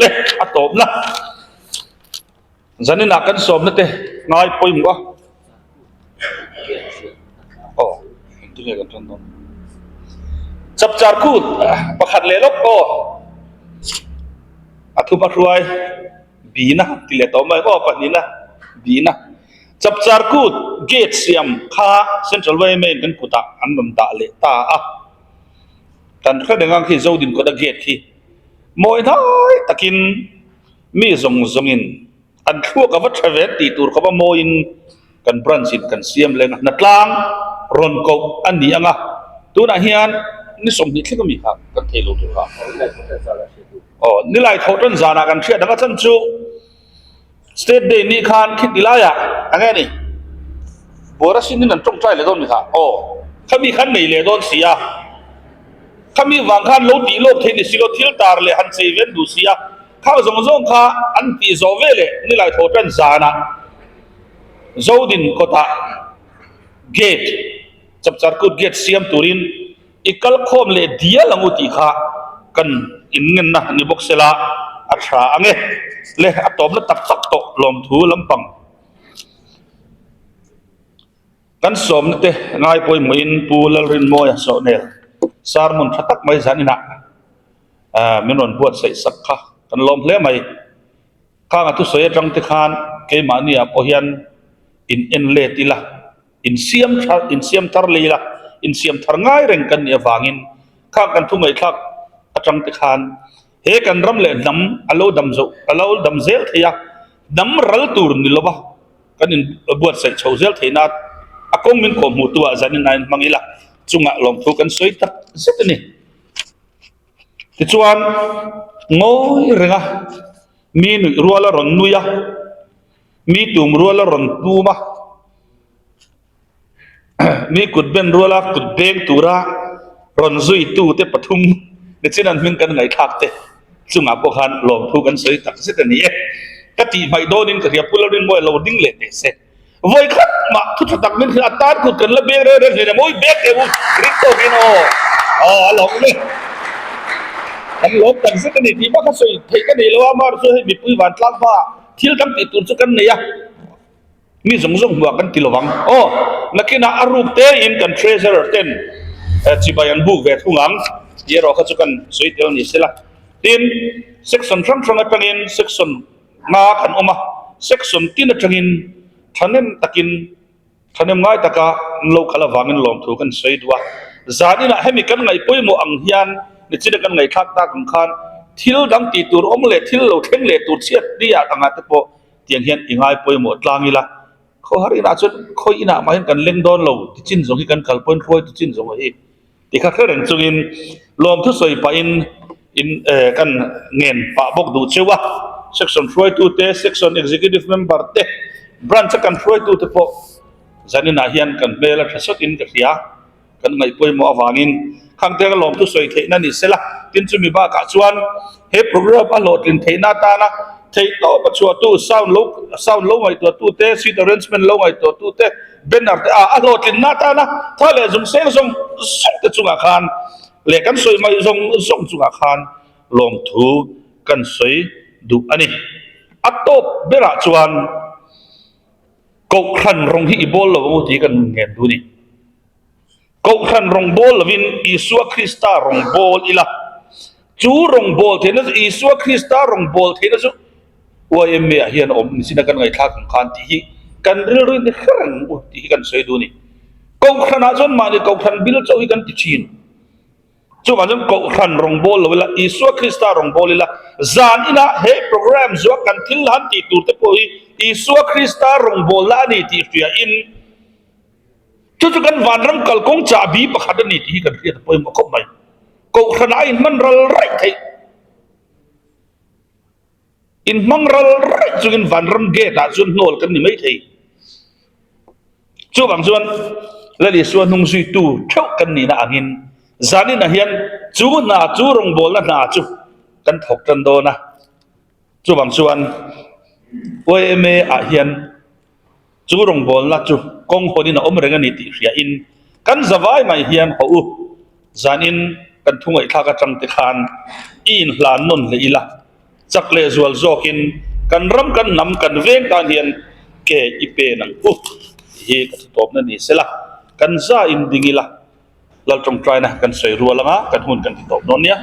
Speaker 4: Le, a tawpna. Zaninah kan sawmna te ngai pawimawh a. Aw, engtin nge kan tan dawn? Chapchar kut pakhat leh lawk aw. A thup a hruai bina ti leh tawh mai aw pahnihna bina. Chapchar kut gate siam kha Central yma in kan kutah an rawn dah leh ta a. Kan hre reng ang khi Zodin kawta gate khi mawi hnai takin Mi zawng zawngin an thluak a va tha ve tih tur khawp a mawiin kan branch in kan siam leng a, hnatlang rawn koh a ni ang a, tunah hian ni 20 thleng ami kha kan thei lo tur kha. Aw, nilai thawh tan zanah kan hriat ang a chan chu State Day ni khan khiti laiah eng nge ni Buara sin in an tawngtai leh dawn mi kha, aw khami khan nei leh dawn si a, khami vang khan lo tih lawk thei ni si lo thil tar leh han chei ve an duh si a. Khang zawng zawng kha an tih zawh ve leh nilai thaw tan zanah Zodin kawtah gate, Chapchar Kut gate siam turin i kal khawm leh dial ang u tih kha kan inngenna ni bawk sela a tha ang e. Le a tawpna tak tak tawh lawmthu lampang kan sawmna te ngai pawimawhin Pu Lalrinmawia Sawhnel sermon tha tak mai zan inah Min rawn buatsaih sak kha kan lawm hle mai. Khang a thusawi atang te khan keimahni ah pawh hian in en let ila, in siam thar, in siam thar lei ila, in siam thar ngai reng kan nih avangin khang kan thu ngaihthlak atang te khan he kan ram leh hnam a lo dam zo, a lo dam zel thei a, hnam ral tur ni lova kan in buatsaih chho zel theih nan a kawng min kawhhmuh tu ah zanin a inhmang ila chungah lawmthu kan sawi tak zet a ni. Tichuan, ngawi reng a, mi nuih rual a rawn nui a, mi tum rual a rawn tum a, mi kut ben rual a kut beng tura rawn zuitu te pathum nichin an hming kan ngaihthlak te chungah pawh khan lawmthu kan sawi tak zet a ni e. Ka tih hmaih dawnin ka hria Pu Lalrinmawia lo ding leh teh se. Vawi khat mah thu tha tak min hrilh a, tan kut kan la beng reng reng hleinem awi bek teh u ring tawkin aw aw a lawm awm e. Kan lawm tak zet a ni tih bak a sawi theih ka nei lo a, amaherawhchu hei mipui vantlang hmaah thil kan tih tur chu kan nei a, mi zawng zawng hmuah kan ti lovang aw. Nakinah a ruk tein kan treasurer ten. Chibai an buk ve thung ang tih erawh kha chu kan sawi tel ni sela. Tin, section hrang hrang atangin section nga kan awm a, section tin atangin thahnem takin thahnem ngai taka an lo kal avangin lawmthu kan sawi duh a. Zan inah hemi kan ngaih pawimawh ang hian nichina kan ngaihthlak tak ang khan thil dang tih tur awm leh thil lo thleng leh tur chhiat nia angah te pawh tiang hian i ngai pawimawh tlang ila. Khawhar inah chuan khawi inah mah hian kan leng dawn lo ti chin zawng hi kan kal pawhin hruai tu chin zawng hi ti kha hre reng chungin lawmthu sawi pahin in eh kan ngen pah bawk duh cheu a, section hruaitu te, section executive member te, branch a kan hruaitu te pawh zaninah hian kan hmel a tha sawtin ka hria. Kan ngaih pawimawh avangin Khangteng a lawmthu sawi theihna ni sela, tin chumi bakah chuan he program a hlawhtlin theihna atana theihtawp a chhuahtu, sound lo sound lo ngaihtuahtu te, seat arrangement lo ngaihtuahtu te, banner te a a hlawhtlinna atana tha leh zung seng zawng zawng te chungah khan leh kan sawi mai zawng zawng chungah khan lawmthu kan sawi duh a ni. A tawp berah chuan Kohhran rawng hi i bawl lo ang u tih kan ngen duh a ni. Kohhran rawngbawl lovin Isua Krista rawngbawl ila, chu rawngbawl theihna chu Isua Krista rawngbawl theihna chu YMA ah hian a awm ni sin a kan ngaihthlak ang khan tih hi kan rilru in hre reng u tih hi kan sawi duh a ni. Kohhranah chuan mahni kohhran bil chauh hi kan ti thin. Chuvang chuan kohhran rawngbawl lo ila, Isua Krista rawngbawl ila, zan inah he program zuah kan thil han tih tur te pawh hi Isua Krista rawngbawlna a ni tih hriain, Chu chu kan vanram kalkawng chahbi pakhat a ni tih hi kan hriat a pawimawh khawp mai. Kohhranah a inhman ral raih theih. Inhmang ral raih chungin vanram gate ah chuan hnawl kan ni mai thei. Chuvang chuan Lal Isua hnung zuitu theuh kan nihna angin zaninah hian chu hna chu rawngbawlna hna chu kan thawk tan dawn a. Chuvang chuan YMA ah hian Chu rawngbawlna chu kawng hawnin a awm reng a ni tih hriain kan zavai mai hian haw u, zanin kan thu ngaihthlak atang te khan i inhlan nawn hle ila, chak leh zual zawkin kan ram kan hnam kan veng tan hian ke i pen ang u tih hi ka thutawpna ni sela, kan za in ding ila, Lal tawngtaina kan sawi rual anga kan hun kan ti tawp dawn nia.